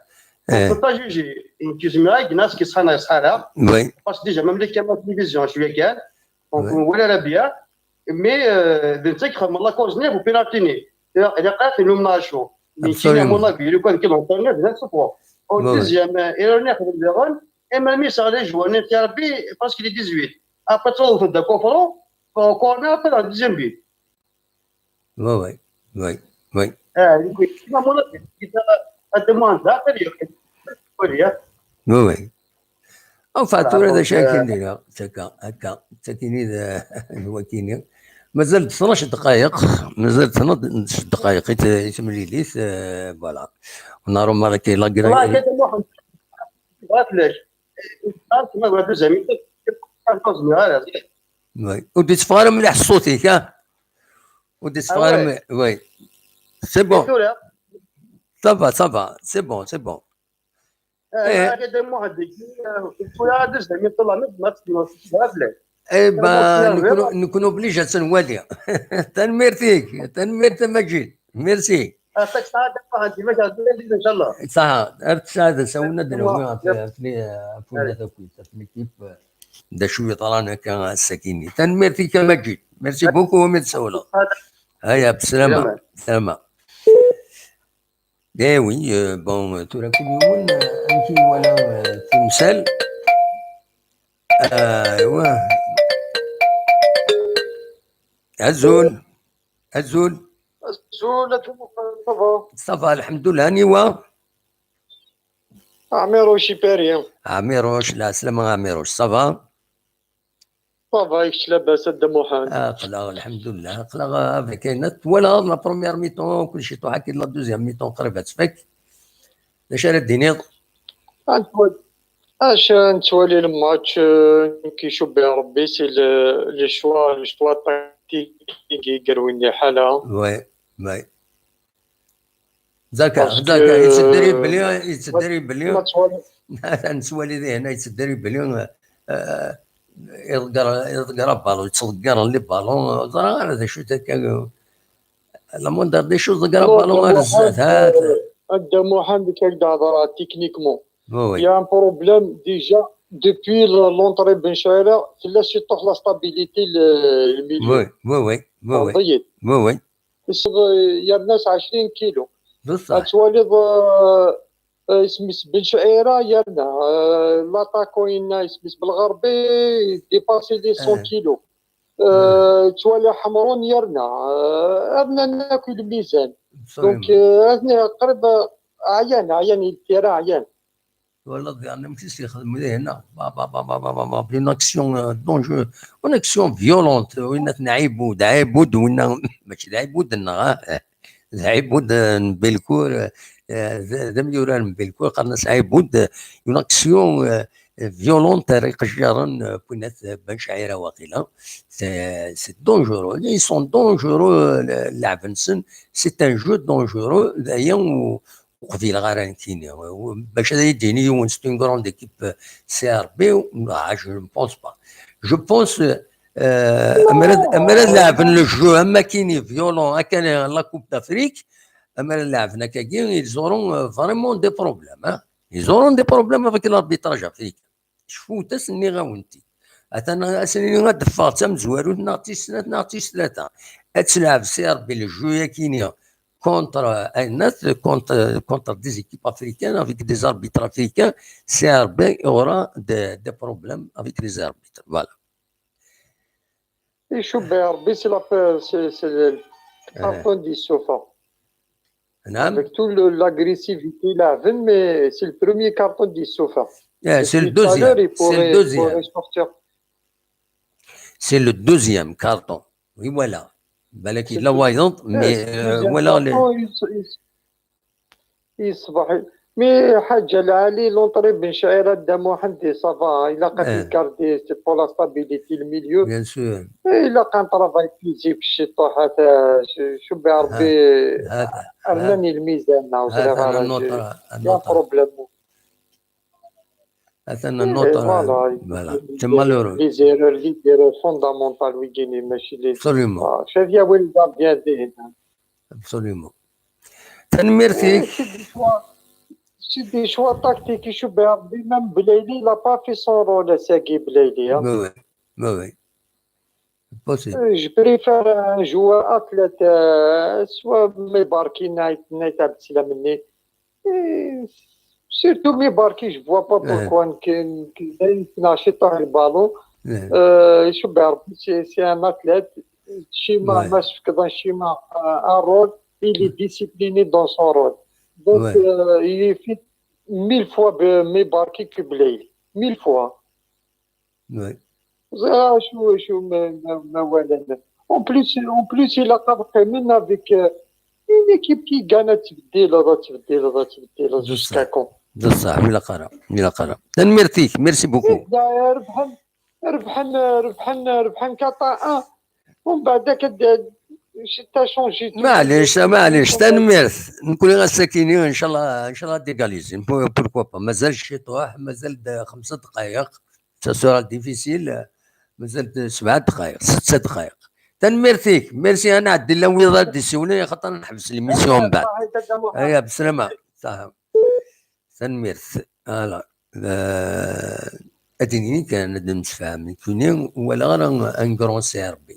با juger كيزمي ناس كيصحنا يصحى oui parce que déjà même les caméras télévision شوية كان donc ولا لا bien mais دنتك خدم la cause نيف وبينالتي الا قالت لهم ناشو mais كاين mon avis لو كان كي l'entraîneur ذاك سبور au deuxième erreur ناخذ الزغون اما مي صار les joueurs نتاع ربي parce que les 18 après تصوت دا coup franc corner après la deuxième but. oui oui oui oui oui oui او فاتورة هذا شاكين ديالها هكا هكا تاكيني هو كيني. مازال 12 دقائق، مازال 12 دقائق يتمليليت voilà ونارو marqué لا والله كان واحد بغات لك ما deuxième. oui ودي تفغر مليح صوتك ها ودي تفغر oui c'est bon ça va ça va c'est bon c'est bon. eh ben نكونوا obligés نوالي تنميرتيك تنميرت مجيد ميرسي. يعطيك السعادة ان شاء الله. صح السعادة سوينا دلوقتي في في l'équipe دا شوية طلعنا كان السكيني تنميرتيك مجيد merci beaucoup ومن سولا هيا بسلامة سلامة. eh oui bon تورا كل يوم انت ولا تمثال ايوا azul azul azul ça va ça va الحمد لله نيوا عميروش باريان عميروش لا سلامة عميروش ça va ça va ياك لاباس الدموحان قلا الحمد لله قلا كاينه ولا la première mi-temps كلشي طوح كي la deuxième mi-temps قريبه تفك اش راه دينيض اش نتوالي الماتش كيشوف به ربي c'est les choix les choix tactiques يقرويني حالها oui oui زكا زكا يتدري بلي يتدري بلي نتوالي ذي هنا يتدري بلي يضقر بالون يتضقر les ballons هذا شو la moindre des choses ضقر بالون الزات هذا الدموحان ديك هضره techniquement y a un problème déjà depuis l'entrée بن شعيرة لا surtout la stabilité ال milieu. oui oui oui oui oui oui يا الناس 20 كيلو بصح توالي اسميس بن شعيرة يانا l'attaquant ينا اسميس بالغربي dépasser les 100 كيلو توالي حمرون يرنا أبنا ناكل الميزان donc قريب عيان عيان ال terrain عيان والله يعني ماشي يخدم هنا با با با با با با une action dangereuse une action violente وين نعيبود عيبود وين ماشي عيبود عيبود بالكور ذا ميوران بالكور قرنا عيبود une action violente ريق بونات بن شعيرة واقيلا c'est dangereux ils sont dangereux اللعب نسن c'est un jeu dangereux دايون وقبيل غير كيني باش هذا يديني يون c'est une grande équipe CRB je ne pense pas je pense امراد لعب le jeu اما كيني violent كان la Coupe d'Afrique اما لعبنا كاكي ils auront vraiment des problèmes ils auront des problèmes avec l'arbitrage africain شفو تسني غاونتي انا سني غدفار تم زوارو نعطي سنة نعطي ثلاثة تلعب CRB le jeu كينيا contre un autre, contre des équipes africaines, avec des arbitres africains, CRB aura des problèmes avec les arbitres. Voilà. Et CRB, c'est le carton du sofa. Avec toute l'agressivité, là, mais c'est le premier carton du sofa. C'est le deuxième. C'est le deuxième. C'est le deuxième carton. Oui, voilà. بالك لا وايض mais ولا يصبح mais حاجة العالي l'entrée بن شعيرة دا محمد ça va الا قا في الكاردي c'est pour la stabilité ال milieu bien sûr الا كان travail physique شي طوحات شو بها ربي ارناني الميزان هذا problème هذا النوتر voilà c'est malheureux les erreurs fondamentales ويجيني ماشي les absolument شافيا وين bien دي absolument تنميرتي c'est des choix tactiques يشوف بها ربي même بلايلي l'a pas fait son rôle ساكي بلايلي oui oui possible je préfère un joueur athlète soit ميباركي نايت عبد السلام مني surtout ميباركي je vois pas pourquoi ناشي طاح البالون شوف ربي c'est un athlète schéma ما شفت schéma un rôle il est discipliné dans son rôle. Donc, il est fait 1000 fois Mebarki que Belaïli. 1000 fois. Oui. شو شو ما ولا En plus il a قيمنا avec une équipe qui gagne تبديل تبديل تبديل jusqu'à quand؟ بصح ولا قرا ولا قرا. تنميرتيك، merci beaucoup. ربحن ربحن ربحن ربحن 4-1 ومن بعد t'as changé. معليش معليش، تنميرت. نقول غير ساكينين، ان شاء الله ان شاء الله d'égaliser، pourquoi pas؟ مازال شي طواح، مازال 5 دقائق، ça sera difficile. مازال 7 دقائق، 6 دقائق. تنميرتيك، ميرسي. انا عندي لا ويضا ديسيوني خاطر نحبس l'émission من بعد. هيا بسلامه. صح، تنميرت. voilà، اديني كان نتفاهم كوني ولا غير un grand CRB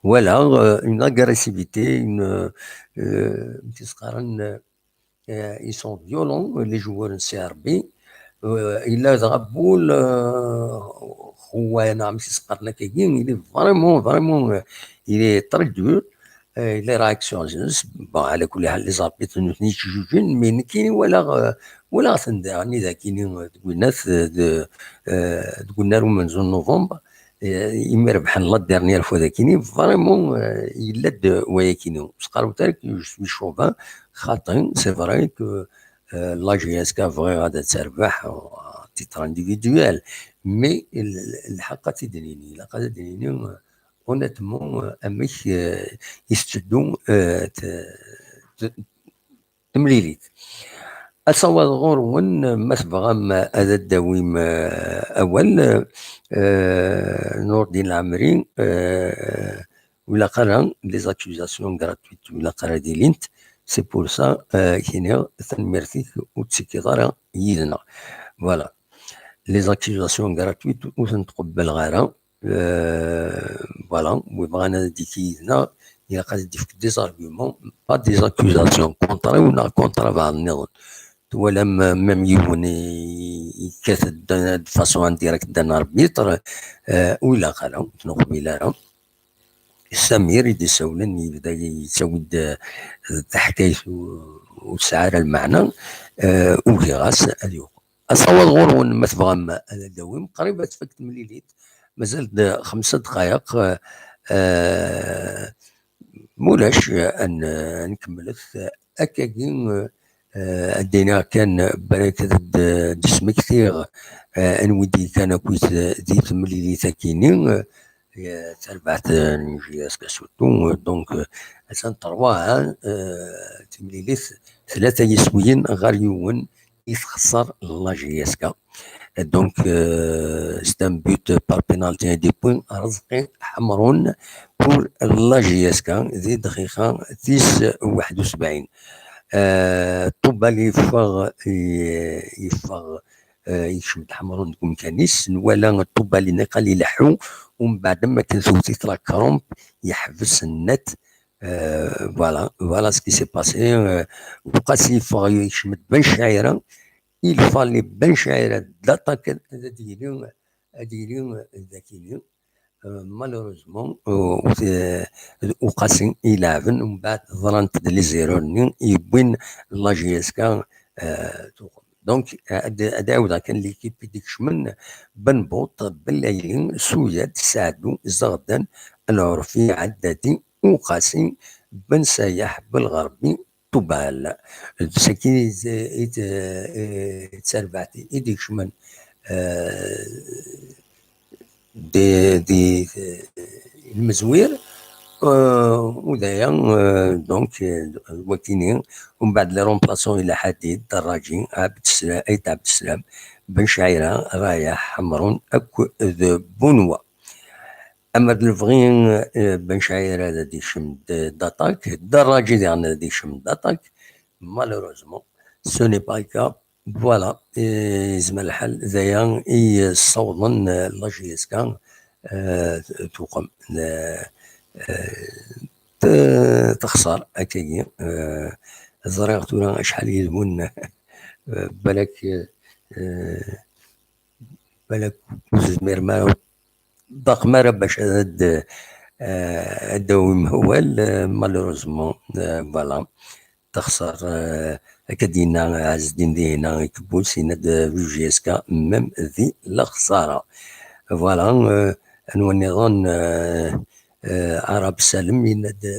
ولا une agressivité, une تسقارن، ils sont violents les joueurs CRB. الا غبول هو انا مش سقرنا كاين، il est vraiment vraiment il est très dur les réactions. bon، على كل حال les arbitres نتني جوجين، mais كاين ولا ولا غتندار اذا كاين تقول ناس تقول نارو من زون نوفمبر يما ربحن la dernière fois كاين vraiment يلاد ويا كاين سقارو تارك. je suis chauvin خاطئ، c'est vrai que la JSK vrai غادا تربح titre individuel، mais الحق تدنيني لا تدنيني honnêtement امك يستدو تمليليت أصوات غورون ما تبغى هذا الدويم أول نور الدين العمري ولا قرا les accusations gratuites ولا قرا ديلينت، c'est pour ça كاين تنميرتيك وتسكي يدنا. voilà، les accusations gratuites وتنتقبل غيرها. voilà، وبغانا ديك يدنا إلا قاد ديك des arguments، pas des accusations contre ولا contre بعض النظام ولا même يون يكاتب de façon indirecte d'un arbitre ولا قال نقبل. سمير يدي سولن يبدا يسود حكاية وسعر المعنى وكي غاس اليوم أصوات غورون ما تبغى هذا الدوام قريبة تفكت مليليت، مازال 5 دقائق. مولاش ان نكملت اكاكين ادينا كان بالك جسم كثير نودي كان كويت دي تمليلي كينين تربعت JSK surtout. donc أسان 3 تمليليت ثلاثة يسويين غير يون يتخسر la JSK. donc c'est un but par pénalty des points رزقي حمرون pour la JSK ذي دقيقة تيس 71. طوبالي يفغ يفغ يشمد حمرون كنيس ولا طوبالي نقال يلحو، ومن بعد ما كان la crampe يحبس النت. voilà voilà ce qui s'est passé. وقاس يفغ يشمد بن شعيره، il fallait بن شعيره d'attaquer ديالي ديالي ذاكيني. malheureusement وقاسي يلعبن ومن بعد ضرنت les erreurs يبوين la JSK. donc عاود كان l'équipe ديك شمن بن بوط، بلايلي، سوياد، سعدو، زغدان، العرفي، عدادي، وقاسي، بن سايح، بالغربي، طوبال. سكين تسربعتي يديك شمن دي دي المزوير ودايا. donc وكينين ومن بعد les remplaçants الى حديد، دراجي، عبد السلام، ايت عبد السلام، بن شعيره، رايح حمرون اكو بونوا. اما الفغين بن شعيره هذا دي شم d'attaque، دراجي ديالنا دي شم d'attaque، malheureusement ce n'est pas le cas. voilà، زعما الحال ذايا يصوضن la JSK توقم تخسر هكايا. زريغ تورا شحال يدون بالك بالك زمير ما ضاق ما باش هاد الدوام هو malheureusement. voilà، تخسر هكا دينا عز الدين دينا يكبول سينا JSK même ذي الخساره. voilà، انو النظام. Arab Salem,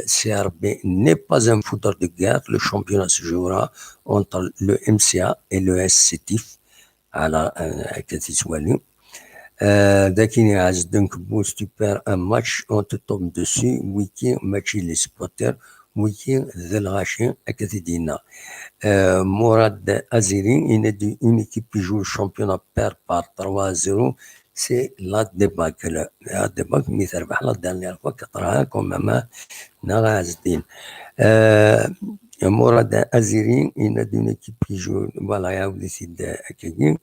CRB n'est pas un fouteur de guerre. Le championnat se jouera entre le MCA et le SCTIF. على كتسوالي لكن عز كبوس tu perds un match, on te tombe dessus. ويكي ماشي les supporters ويكي ذا الغاشي أكتدينا. Mourad Aziri, une équipe qui joue le championnat perd par 3-0, c'est la débâcle. La débâcle, mais تربح la dernière fois كطراها quand même نغا عز الدين. Mourad Aziri, il a une équipe qui joue, voilà, يعاود يسيد أكاكي.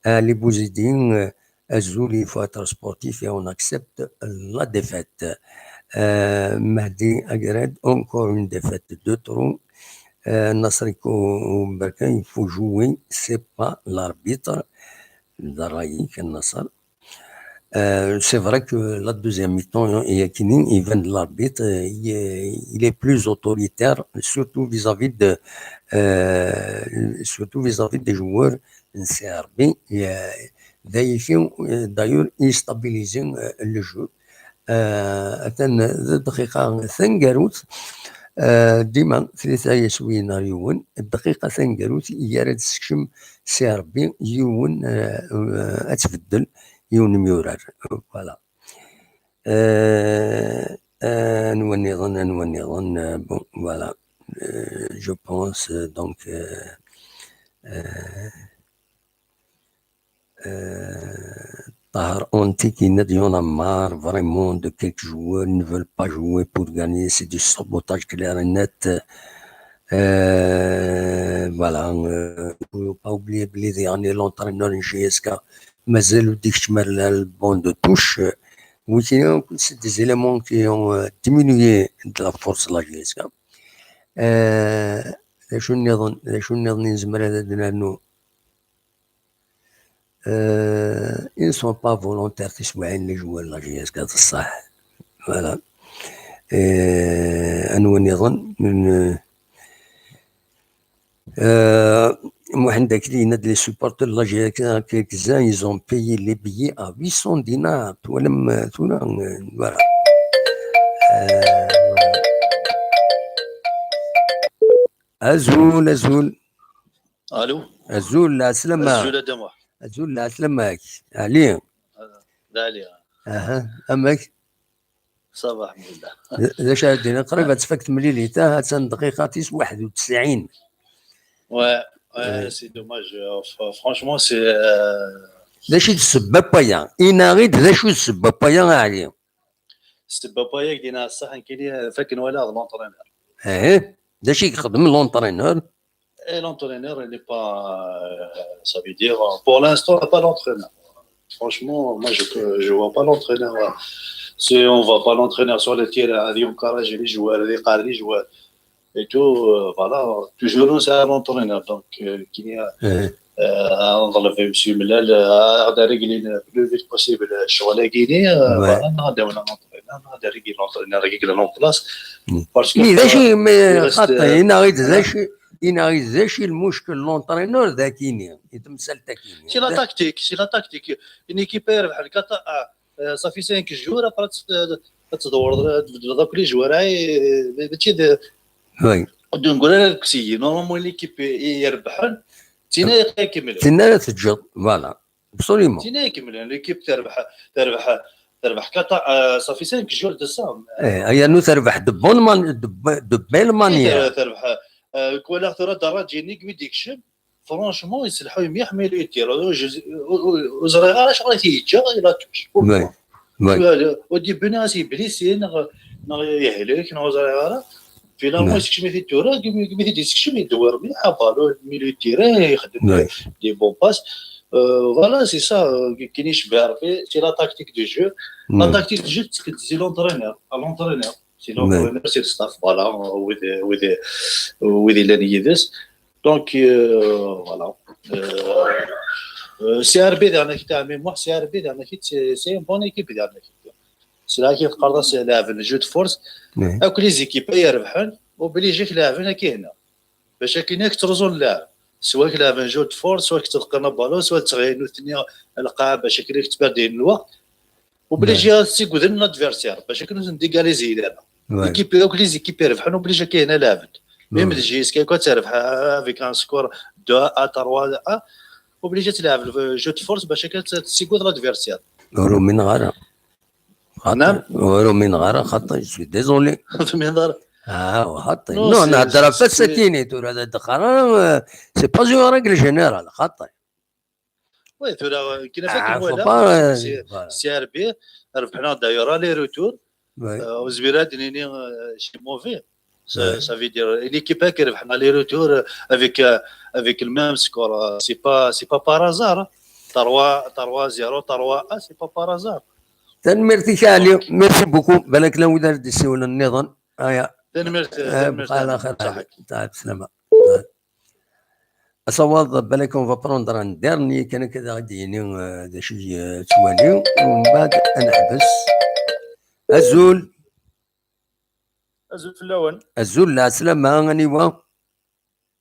Les Bouzidines, Azoul, il faut être sportif et on accepte la défaite. Mahdi Agred, encore une défaite de trop. Nasriko Berkan, il faut jouer, c'est pas l'arbitre. Daraïk Nasser. C'est vrai que la deuxième mi-temps, Yakini, il vient de l'arbitre, il est plus autoritaire, surtout vis-à-vis des joueurs CRB. D'ailleurs, il stabilisait le jeu. الدقيقة ثنقاروت ديما ثلاثة يسوي يون الدقيقة ثنقاروت يارد سكشم CRB يون اتبدل يون ميورار voilà. نوني ظن bon voilà, je pense donc Tahar Anti qui n'a dit on a marre vraiment de quelques joueurs ne veulent pas jouer pour gagner, c'est du sabotage clair et net. Voilà, faut pas oublier بلي l'entraîneur JSK مازالو ديك شمال ال banc de touche. C'est des éléments qui ont diminué de la force de la JSK. شو النظام شو النظام نزمر هذا لأنه ils ne sont pas volontaires تسمعين les joueurs la JSK الصح. Voilà. أنو النظام من محمد Akli, les supporters de la JSK, quelques-uns, ils ont payé les billets à 800 dinars. Voilà. أزول أزول. ألو. أزول السلامة. أزول أدمة. أزول السلامة علي. لا علي. أها أمك. صباح الحمد لله. ذا شاهدين قريبة تفكت مليلي تا دقيقة 91. Ouais, ouais, c'est dommage. Franchement, c'est. ذا شي السبب بايا إنا ذا شو السبب بايا علي. السبب بايا دينا الصح كاين فاكن ولا l'entraîneur. إيه ذا شي يخدم l'entraîneur. Et l'entraîneur, il n'est pas. Ça veut dire, pour l'instant, pas l'entraîneur. Franchement, moi, je vois pas l'entraîneur. Si on voit pas l'entraîneur sur le terrain, il encourage les joueurs, les joueurs et tout, voilà. Toujours, c'est un entraîneur. Donc, qui a. On enlève M. Mellal, on a réglé le plus vite possible sur la Guinée. Voilà, on a un entraîneur, on a réglé l'entraîneur, réglé en place. Parce que. Mais, خاطر il n'arrive المشكل l'entraîneur ذا كيني يتمثل تاكيني. C'est la tactique, c'est la tactique. Une équipe يربح الكاتا ça fait 5 jours après تدور تبدل les joueurs ماشي. Oui. نقول لك c'est normalement l'équipe يربحون تينا يكملوا. تينا تجر voilà absolument. تينا يكملوا l'équipe تربح تربح تربح كاتا ça fait 5 jours de ça. ايه هي نو تربح de bonne man de belle manière. تربح كولا ترى دراجي نيك ميديكشن franchement يسلحوا يميح ميلو يتير وزريغ شغل تيجا la touche. Oui oui au début ناس blessé نغ يهلك نغ زريغ finalement يسكشم في التورا كيما يسكشم يدور مليح ballon milieu terrain يخدم des bonnes passes voilà c'est ça كاين يشبع c'est la tactique de jeu la tactique de jeu c'est l'entraîneur l'entraîneur c'est l'entraîneur c'est staff voilà ويذ ويذ اللي يدس donc voilà CRB ديالنا كي تاع mémoire CRB ديالنا كي c'est bonne équipe ديالنا كي c'est لا كي تقرا لاعب jeu de force اكل les équipes يربحون obligé لاعبين كي هنا باش كاين ترزون اللاعب سواء لاعب jeu de force سواء تلقى بالو سواء تغير ثاني القاع باش كي تبردين الوقت. obligé سيكوذن l'adversaire باش كنو نديغاليزي دابا l'équipe دوك les équipes يربحوا obligé كاين لعبت même ال JSK كون تربح avec un score 2 à 3 à obligé تلعب jeu de force باش تسيكوذ l'adversaire. ورو من غارة. نعم. ورو من غارة خاطر je suis désolé. من غارة. خاطر non نهضر في السكيني تور هذا الدخان c'est pas une règle générale خاطر. oui تورا كاين فاك voilà CRB ربحنا d'ailleurs aller-retour وزبيرات نيني c'est mauvais. Ça veut dire l'équipe qui ربحنا aller-retour avec le même score, c'est pas par hasard. 3 3 0 3 1 c'est pas par hasard. تنميرتي علي merci beaucoup بالك لو دار ديسيو النظام هيا تنميرت على خير طيب سلامة. أصوات بالك on va prendre un dernier كان كذا غادي يعني هذا شي توالي ومن بعد نحبس. الزول أزول في اللون. أزول لا سلامة غنيوة.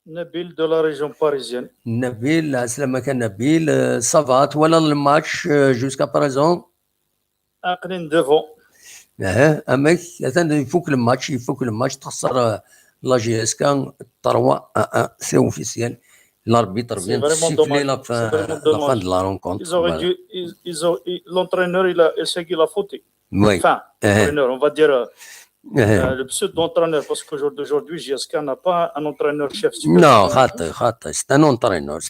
نبيل de la région parisienne. نبيل لا سلامة كان نبيل ça va ولا ال match jusqu'à présent؟ عاقلين devant. اماك يفوك الماتش يفوك الماتش تخسر la JSK 3 1 c'est officiel. L'arbitre vient de siffler la fin de la rencontre. Ils auraient dû, ils ont, l'entraîneur, il a, c'est qu'il a fauté. Oui. Enfin, l'entraîneur, on va dire le pseudo-entraîneur, parce qu'au jour d'aujourd'hui, JSK n'a pas un entraîneur chef. Non, خاطر, c'est un entraîneur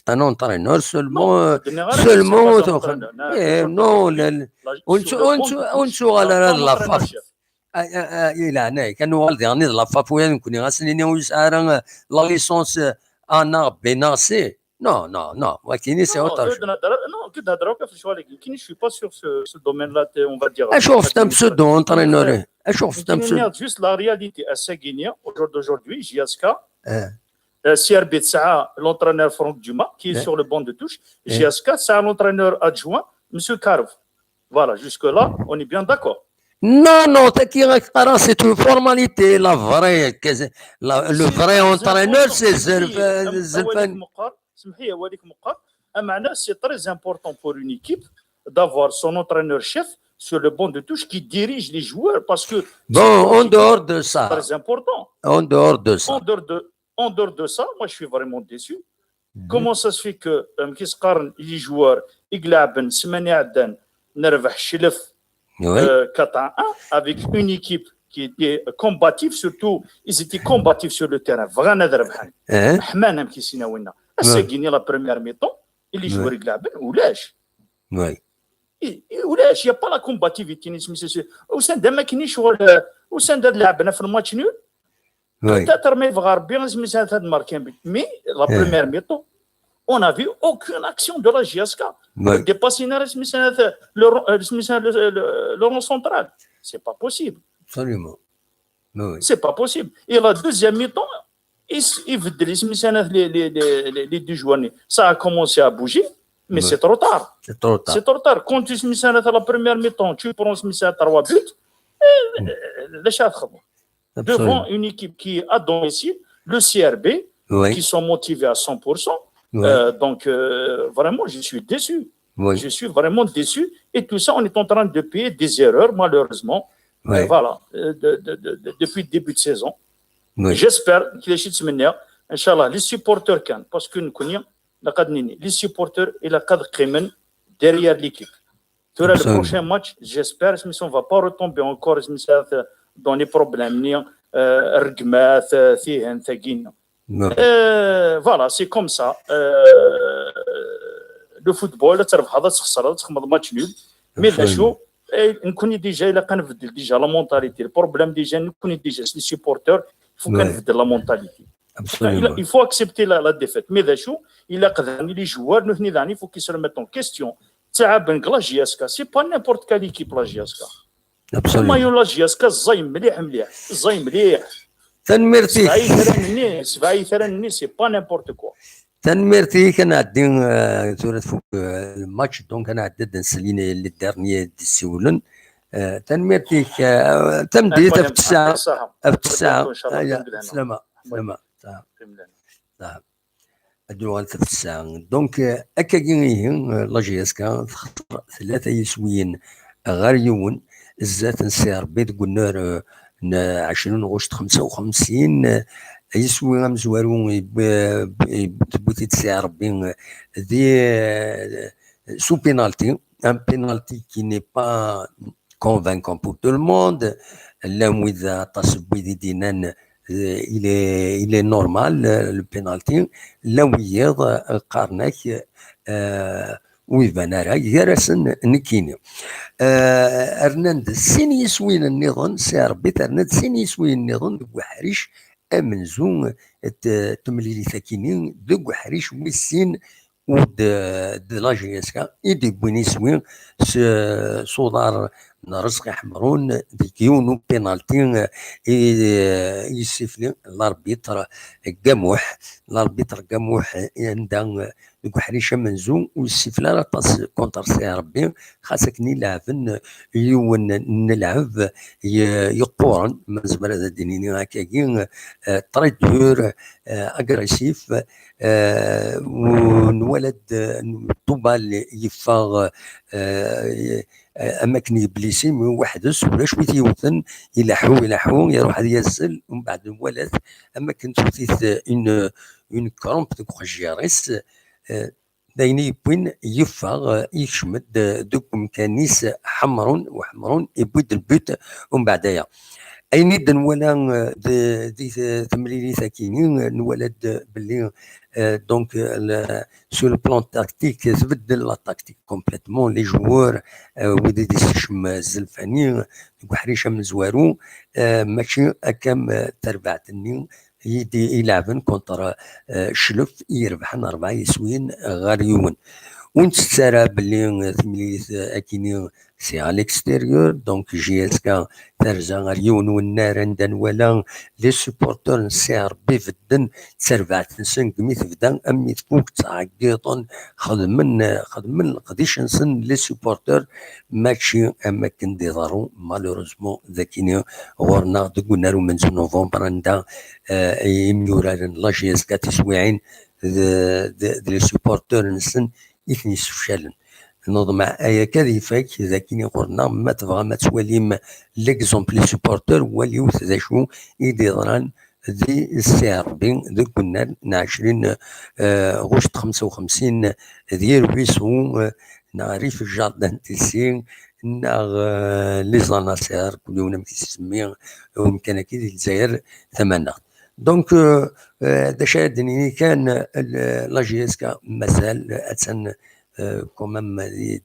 seulement. Seulement, non, on la FAF. إلى هنا كانوا والدي la FAF وين كوني غاسنيني ويسعر la licence A B C. Non, non, non. C'est autre chose. Non, que je ne suis pas sur ce domaine-là, on va dire. C'est un pseudo-entraîneur. Juste la réalité à Saguinia, au jour d'aujourd'hui, JSK, CRB Tsaa, l'entraîneur Franck Dumas, qui est sur le banc de touche, JSK, c'est l'entraîneur adjoint, M. Karv. Voilà, jusque-là, on est bien d'accord. Non, non, c'est une formalité. La vraie, le vrai entraîneur, c'est Zelfani. C'est très important pour une équipe d'avoir son entraîneur-chef sur le banc de touche qui dirige les joueurs parce que. Bon, en dehors de ça. C'est très important. En dehors de ça. En dehors de ça, moi je suis vraiment déçu. Comment ça se fait que les joueurs, ils 4-1 avec une équipe qui était combative, surtout ils étaient combatifs sur le terrain. Vraiment, حمانا كيسينا وينا. gagné la première mi-temps, et les joueurs يلعبون ولاش؟ Oui. ولاش y a pas la combativité وسان ما كاينش شغل وسان لعبنا في ال match nul. Peut-être ما يبغى ربي سميتها هاد ماركين mais la première mi-temps on n'a vu aucune action de la JSK. Dépasser le rond central. C'est pas possible. Absolument. Oui. C'est pas possible. Et la deuxième mi-temps, les deux joueurs, ça a commencé à bouger, mais c'est trop tard. C'est trop tard. C'est trop tard. Quand tu mets la première mi-temps, tu prends 3 buts, devant une équipe qui est à domicile, le CRB, qui sont motivés à 100%. Donc, vraiment, je suis déçu. Oui. Je suis vraiment déçu. Et tout ça, on est en train de payer des erreurs, malheureusement. Oui. Voilà, depuis le début de saison. Oui. J'espère qu'il est إن شاء الله, les supporters, parce que nous connaissons les supporters et la cadre derrière l'équipe. Le prochain match, j'espère qu'on ne va pas retomber encore dans les problèmes. Voilà, c'est comme ça. Le football, match nul. Mais نكون déjà الا كنبدل déjà la mentalité. ال problème déjà نكون déjà les supporters faut كنبدل la mentalité. Il faut accepter la défaite. Mais ذا شو الا قدرني les joueurs نثني ذاني faut qu'ils se remettent en question. تاع بن la JSK c'est pas n'importe quelle équipe la JSK. Maillot la JSK زين مليح مليح زين مليح. تنميرتي سبعة ثرني c'est pas n'importe quoi. تنميرتي كان عندي تورات فوق ال match donc انا عدد نسليني les derniers ديسيولن تنميرتي تمديت في التسعة في التسعة سلامة سلامة صح أدو في التسعة donc هكا كي la JSK تخطر ثلاثة يسويين غير يون الزات CRB تقولنا 20 غشت 55 يسوي غمزوارو تبوتي CRB دي sous penalty, un penalty qui n'est pas convaincant pour tout le monde. Là où دينان il est normal le penalty. لا ويض قارناك ويبان راه يرسن نكيني ارناند سين يسوين النظام CRB ترناد سين يسوين النظام بوحريش امنزو تمليلي ثاكيني دو حريش ويسين ود د la JSK إيدي بوين يسوي صودار رزقي حمرون ديكيونو بينالتي يسيفلي l'arbitre قاموح l'arbitre قاموح عندها دوك حريشه منزو ويسيفلا لا طاس contre CRB خاصك نلعبن يون نلعب يقورن من زمر هذا دينيني هكاكي très dur agressif ونولد طوبال يفاغ اماكن يبليسي من وحدس ولا شوية يوثن يلحو يلحو يروح يزل ومن بعد ولد اماكن توثيث une crampe دوك خجيريس دايني بوين يفاغ يشمد دوك مكانيس حمرون وحمرون يبويد ال but ومن بعدايا اين نولا دي تمليلي ثاكيني نولد باللي donc sur le plan tactique تبدل la tactique complètement les joueurs ودي دي شم الزلفاني حريشه من زوارو ماشي اكام تربعتني يدي يلعبن contre شلف يربحن أربعة يسوين غير يون ونت ترى باللي تمليت اكيني c'est à l'extérieur donc JSK ترجع غير يون والنار عندن ولا les supporters CRB فدن تربعت نسن كمي تبدا امي تفوك تعقيطن خدمن خدمن القديش نسن les supporters ماشي اماكن دي ضارو malheureusement ذاكيني غورنا دقنا رو منزو نوفمبر عندها يميورارن la JSK تسويعين les supporters نسن إثني سفشالن نظم ايا كذا فاك ذاكيني قرنا ما تبغى ما تواليم l'exemple les supporters وليو ذا شو يدي ضران دي CRB ذوك كنا 20 غشت 55 ديال ويسو نعرف ال jardin تيسي ناغ les اناسير كل يوم كيسمي ومكان كي الجزائر ثمانية donc دا شادني كان la JSK مازال اتسن quand même دي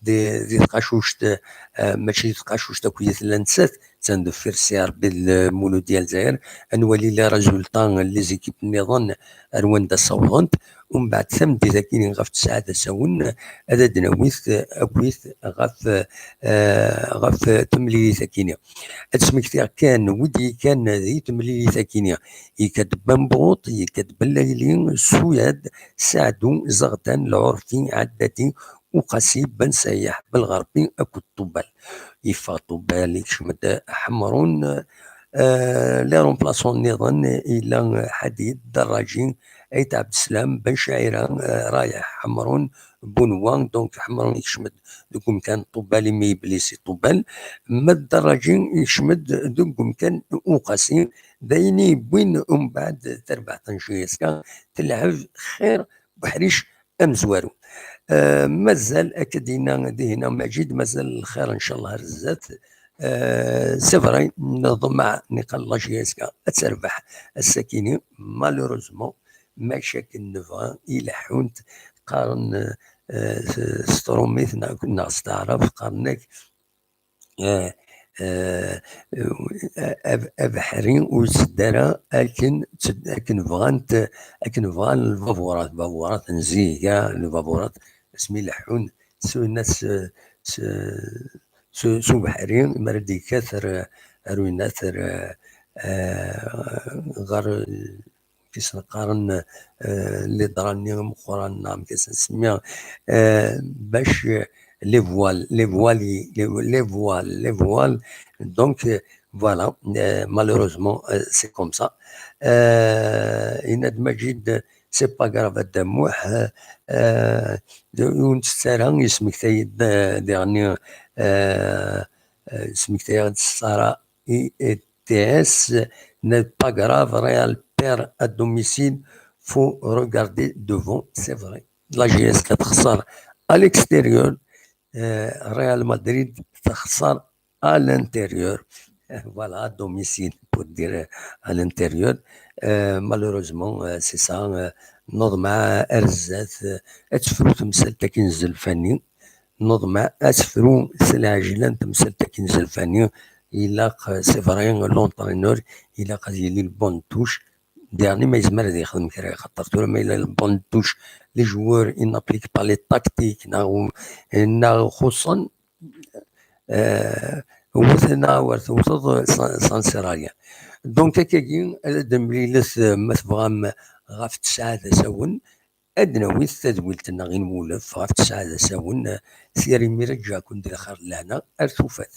دي دي تقاشوشت ماشي تقاشوشت كويس لانسات تندفر CRB المولود ديال الجزائر نولي les résultats les équipes النظام رواندا صوغنت ومن بعد ثم دي ذاكين غف تسعة ساون هذا دناويث اكويث غف غف تمليلي ثاكينيا اتسمكتي كان ودي كان ذي تمليلي ثاكينيا يكاد بنبوط يكاد بلايلي سوياد سعدو زغدان العرفي عدتي وقاسي بن سياح بالغربي اكو طوبال يفا طوبال يكشمد حمرون les remplaçants نظن الى حديد دراجي ايت عبد السلام بن شعيرة رايح حمرون بونوان donc حمرون يشمد دوك كان طوبالي مي بليسي طوبال ما الدراجي يشمد دوك كان وقاسي دايني بوين ومن بعد تربح طنجيسكا تلعب خير بحريش امزوارو مازال اكدينا دينا مجيد مازال الخير ان شاء الله رزات c'est vrai نضمع نقال la JSK تربح السكيني malheureusement مشاكل نبغى الى حونت قارن ستروميت كنا استعرف قارنك ابحري وسدارة اكن اكن بغانت اكن بغان الفافورات فافورات نزيكا الفافورات اسمي لحون سو الناس سو بحري مردي كثر روينات غير كيس نقارن اللي دراني مقران نعم كيس نسميها باش les voiles les voiles les voiles les voiles donc voilà malheureusement c'est comme ça. إناد مجيد C'est pas grave الدموح ونتسارا يسمك تايد ديغني اسمك تايد سارة ITS n'est pas grave. Real perd à domicile, faut regarder devant, c'est vrai. La JSK تخسر à l'extérieur, Real Madrid تخسر à l'intérieur. Voilà, à domicile pour dire à l'intérieur. Malheureusement, c'est ça. نظمة أرزات أتفرو تمثال تاكين الزلفاني نظمة أتفرو سلعجلان تمثال تاكين الزلفاني إلا c'est vrai, l'entraîneur إلا قد يلي ال banc de touche dernier ما يزمر يخدم كرا خاطر تورا ما إلا ال banc de touche, les joueurs, ils n'appliquent pas les tactiques نا خصوصا وثنا ورث ça ne sert à rien. Donc هكاكي دمليلث ما تبغى غاف 9 ساون أدناوي تدويلتنا غير نولف غاف 9 ساون سيري ميرجع كون دير خير لهنا أرتوفات.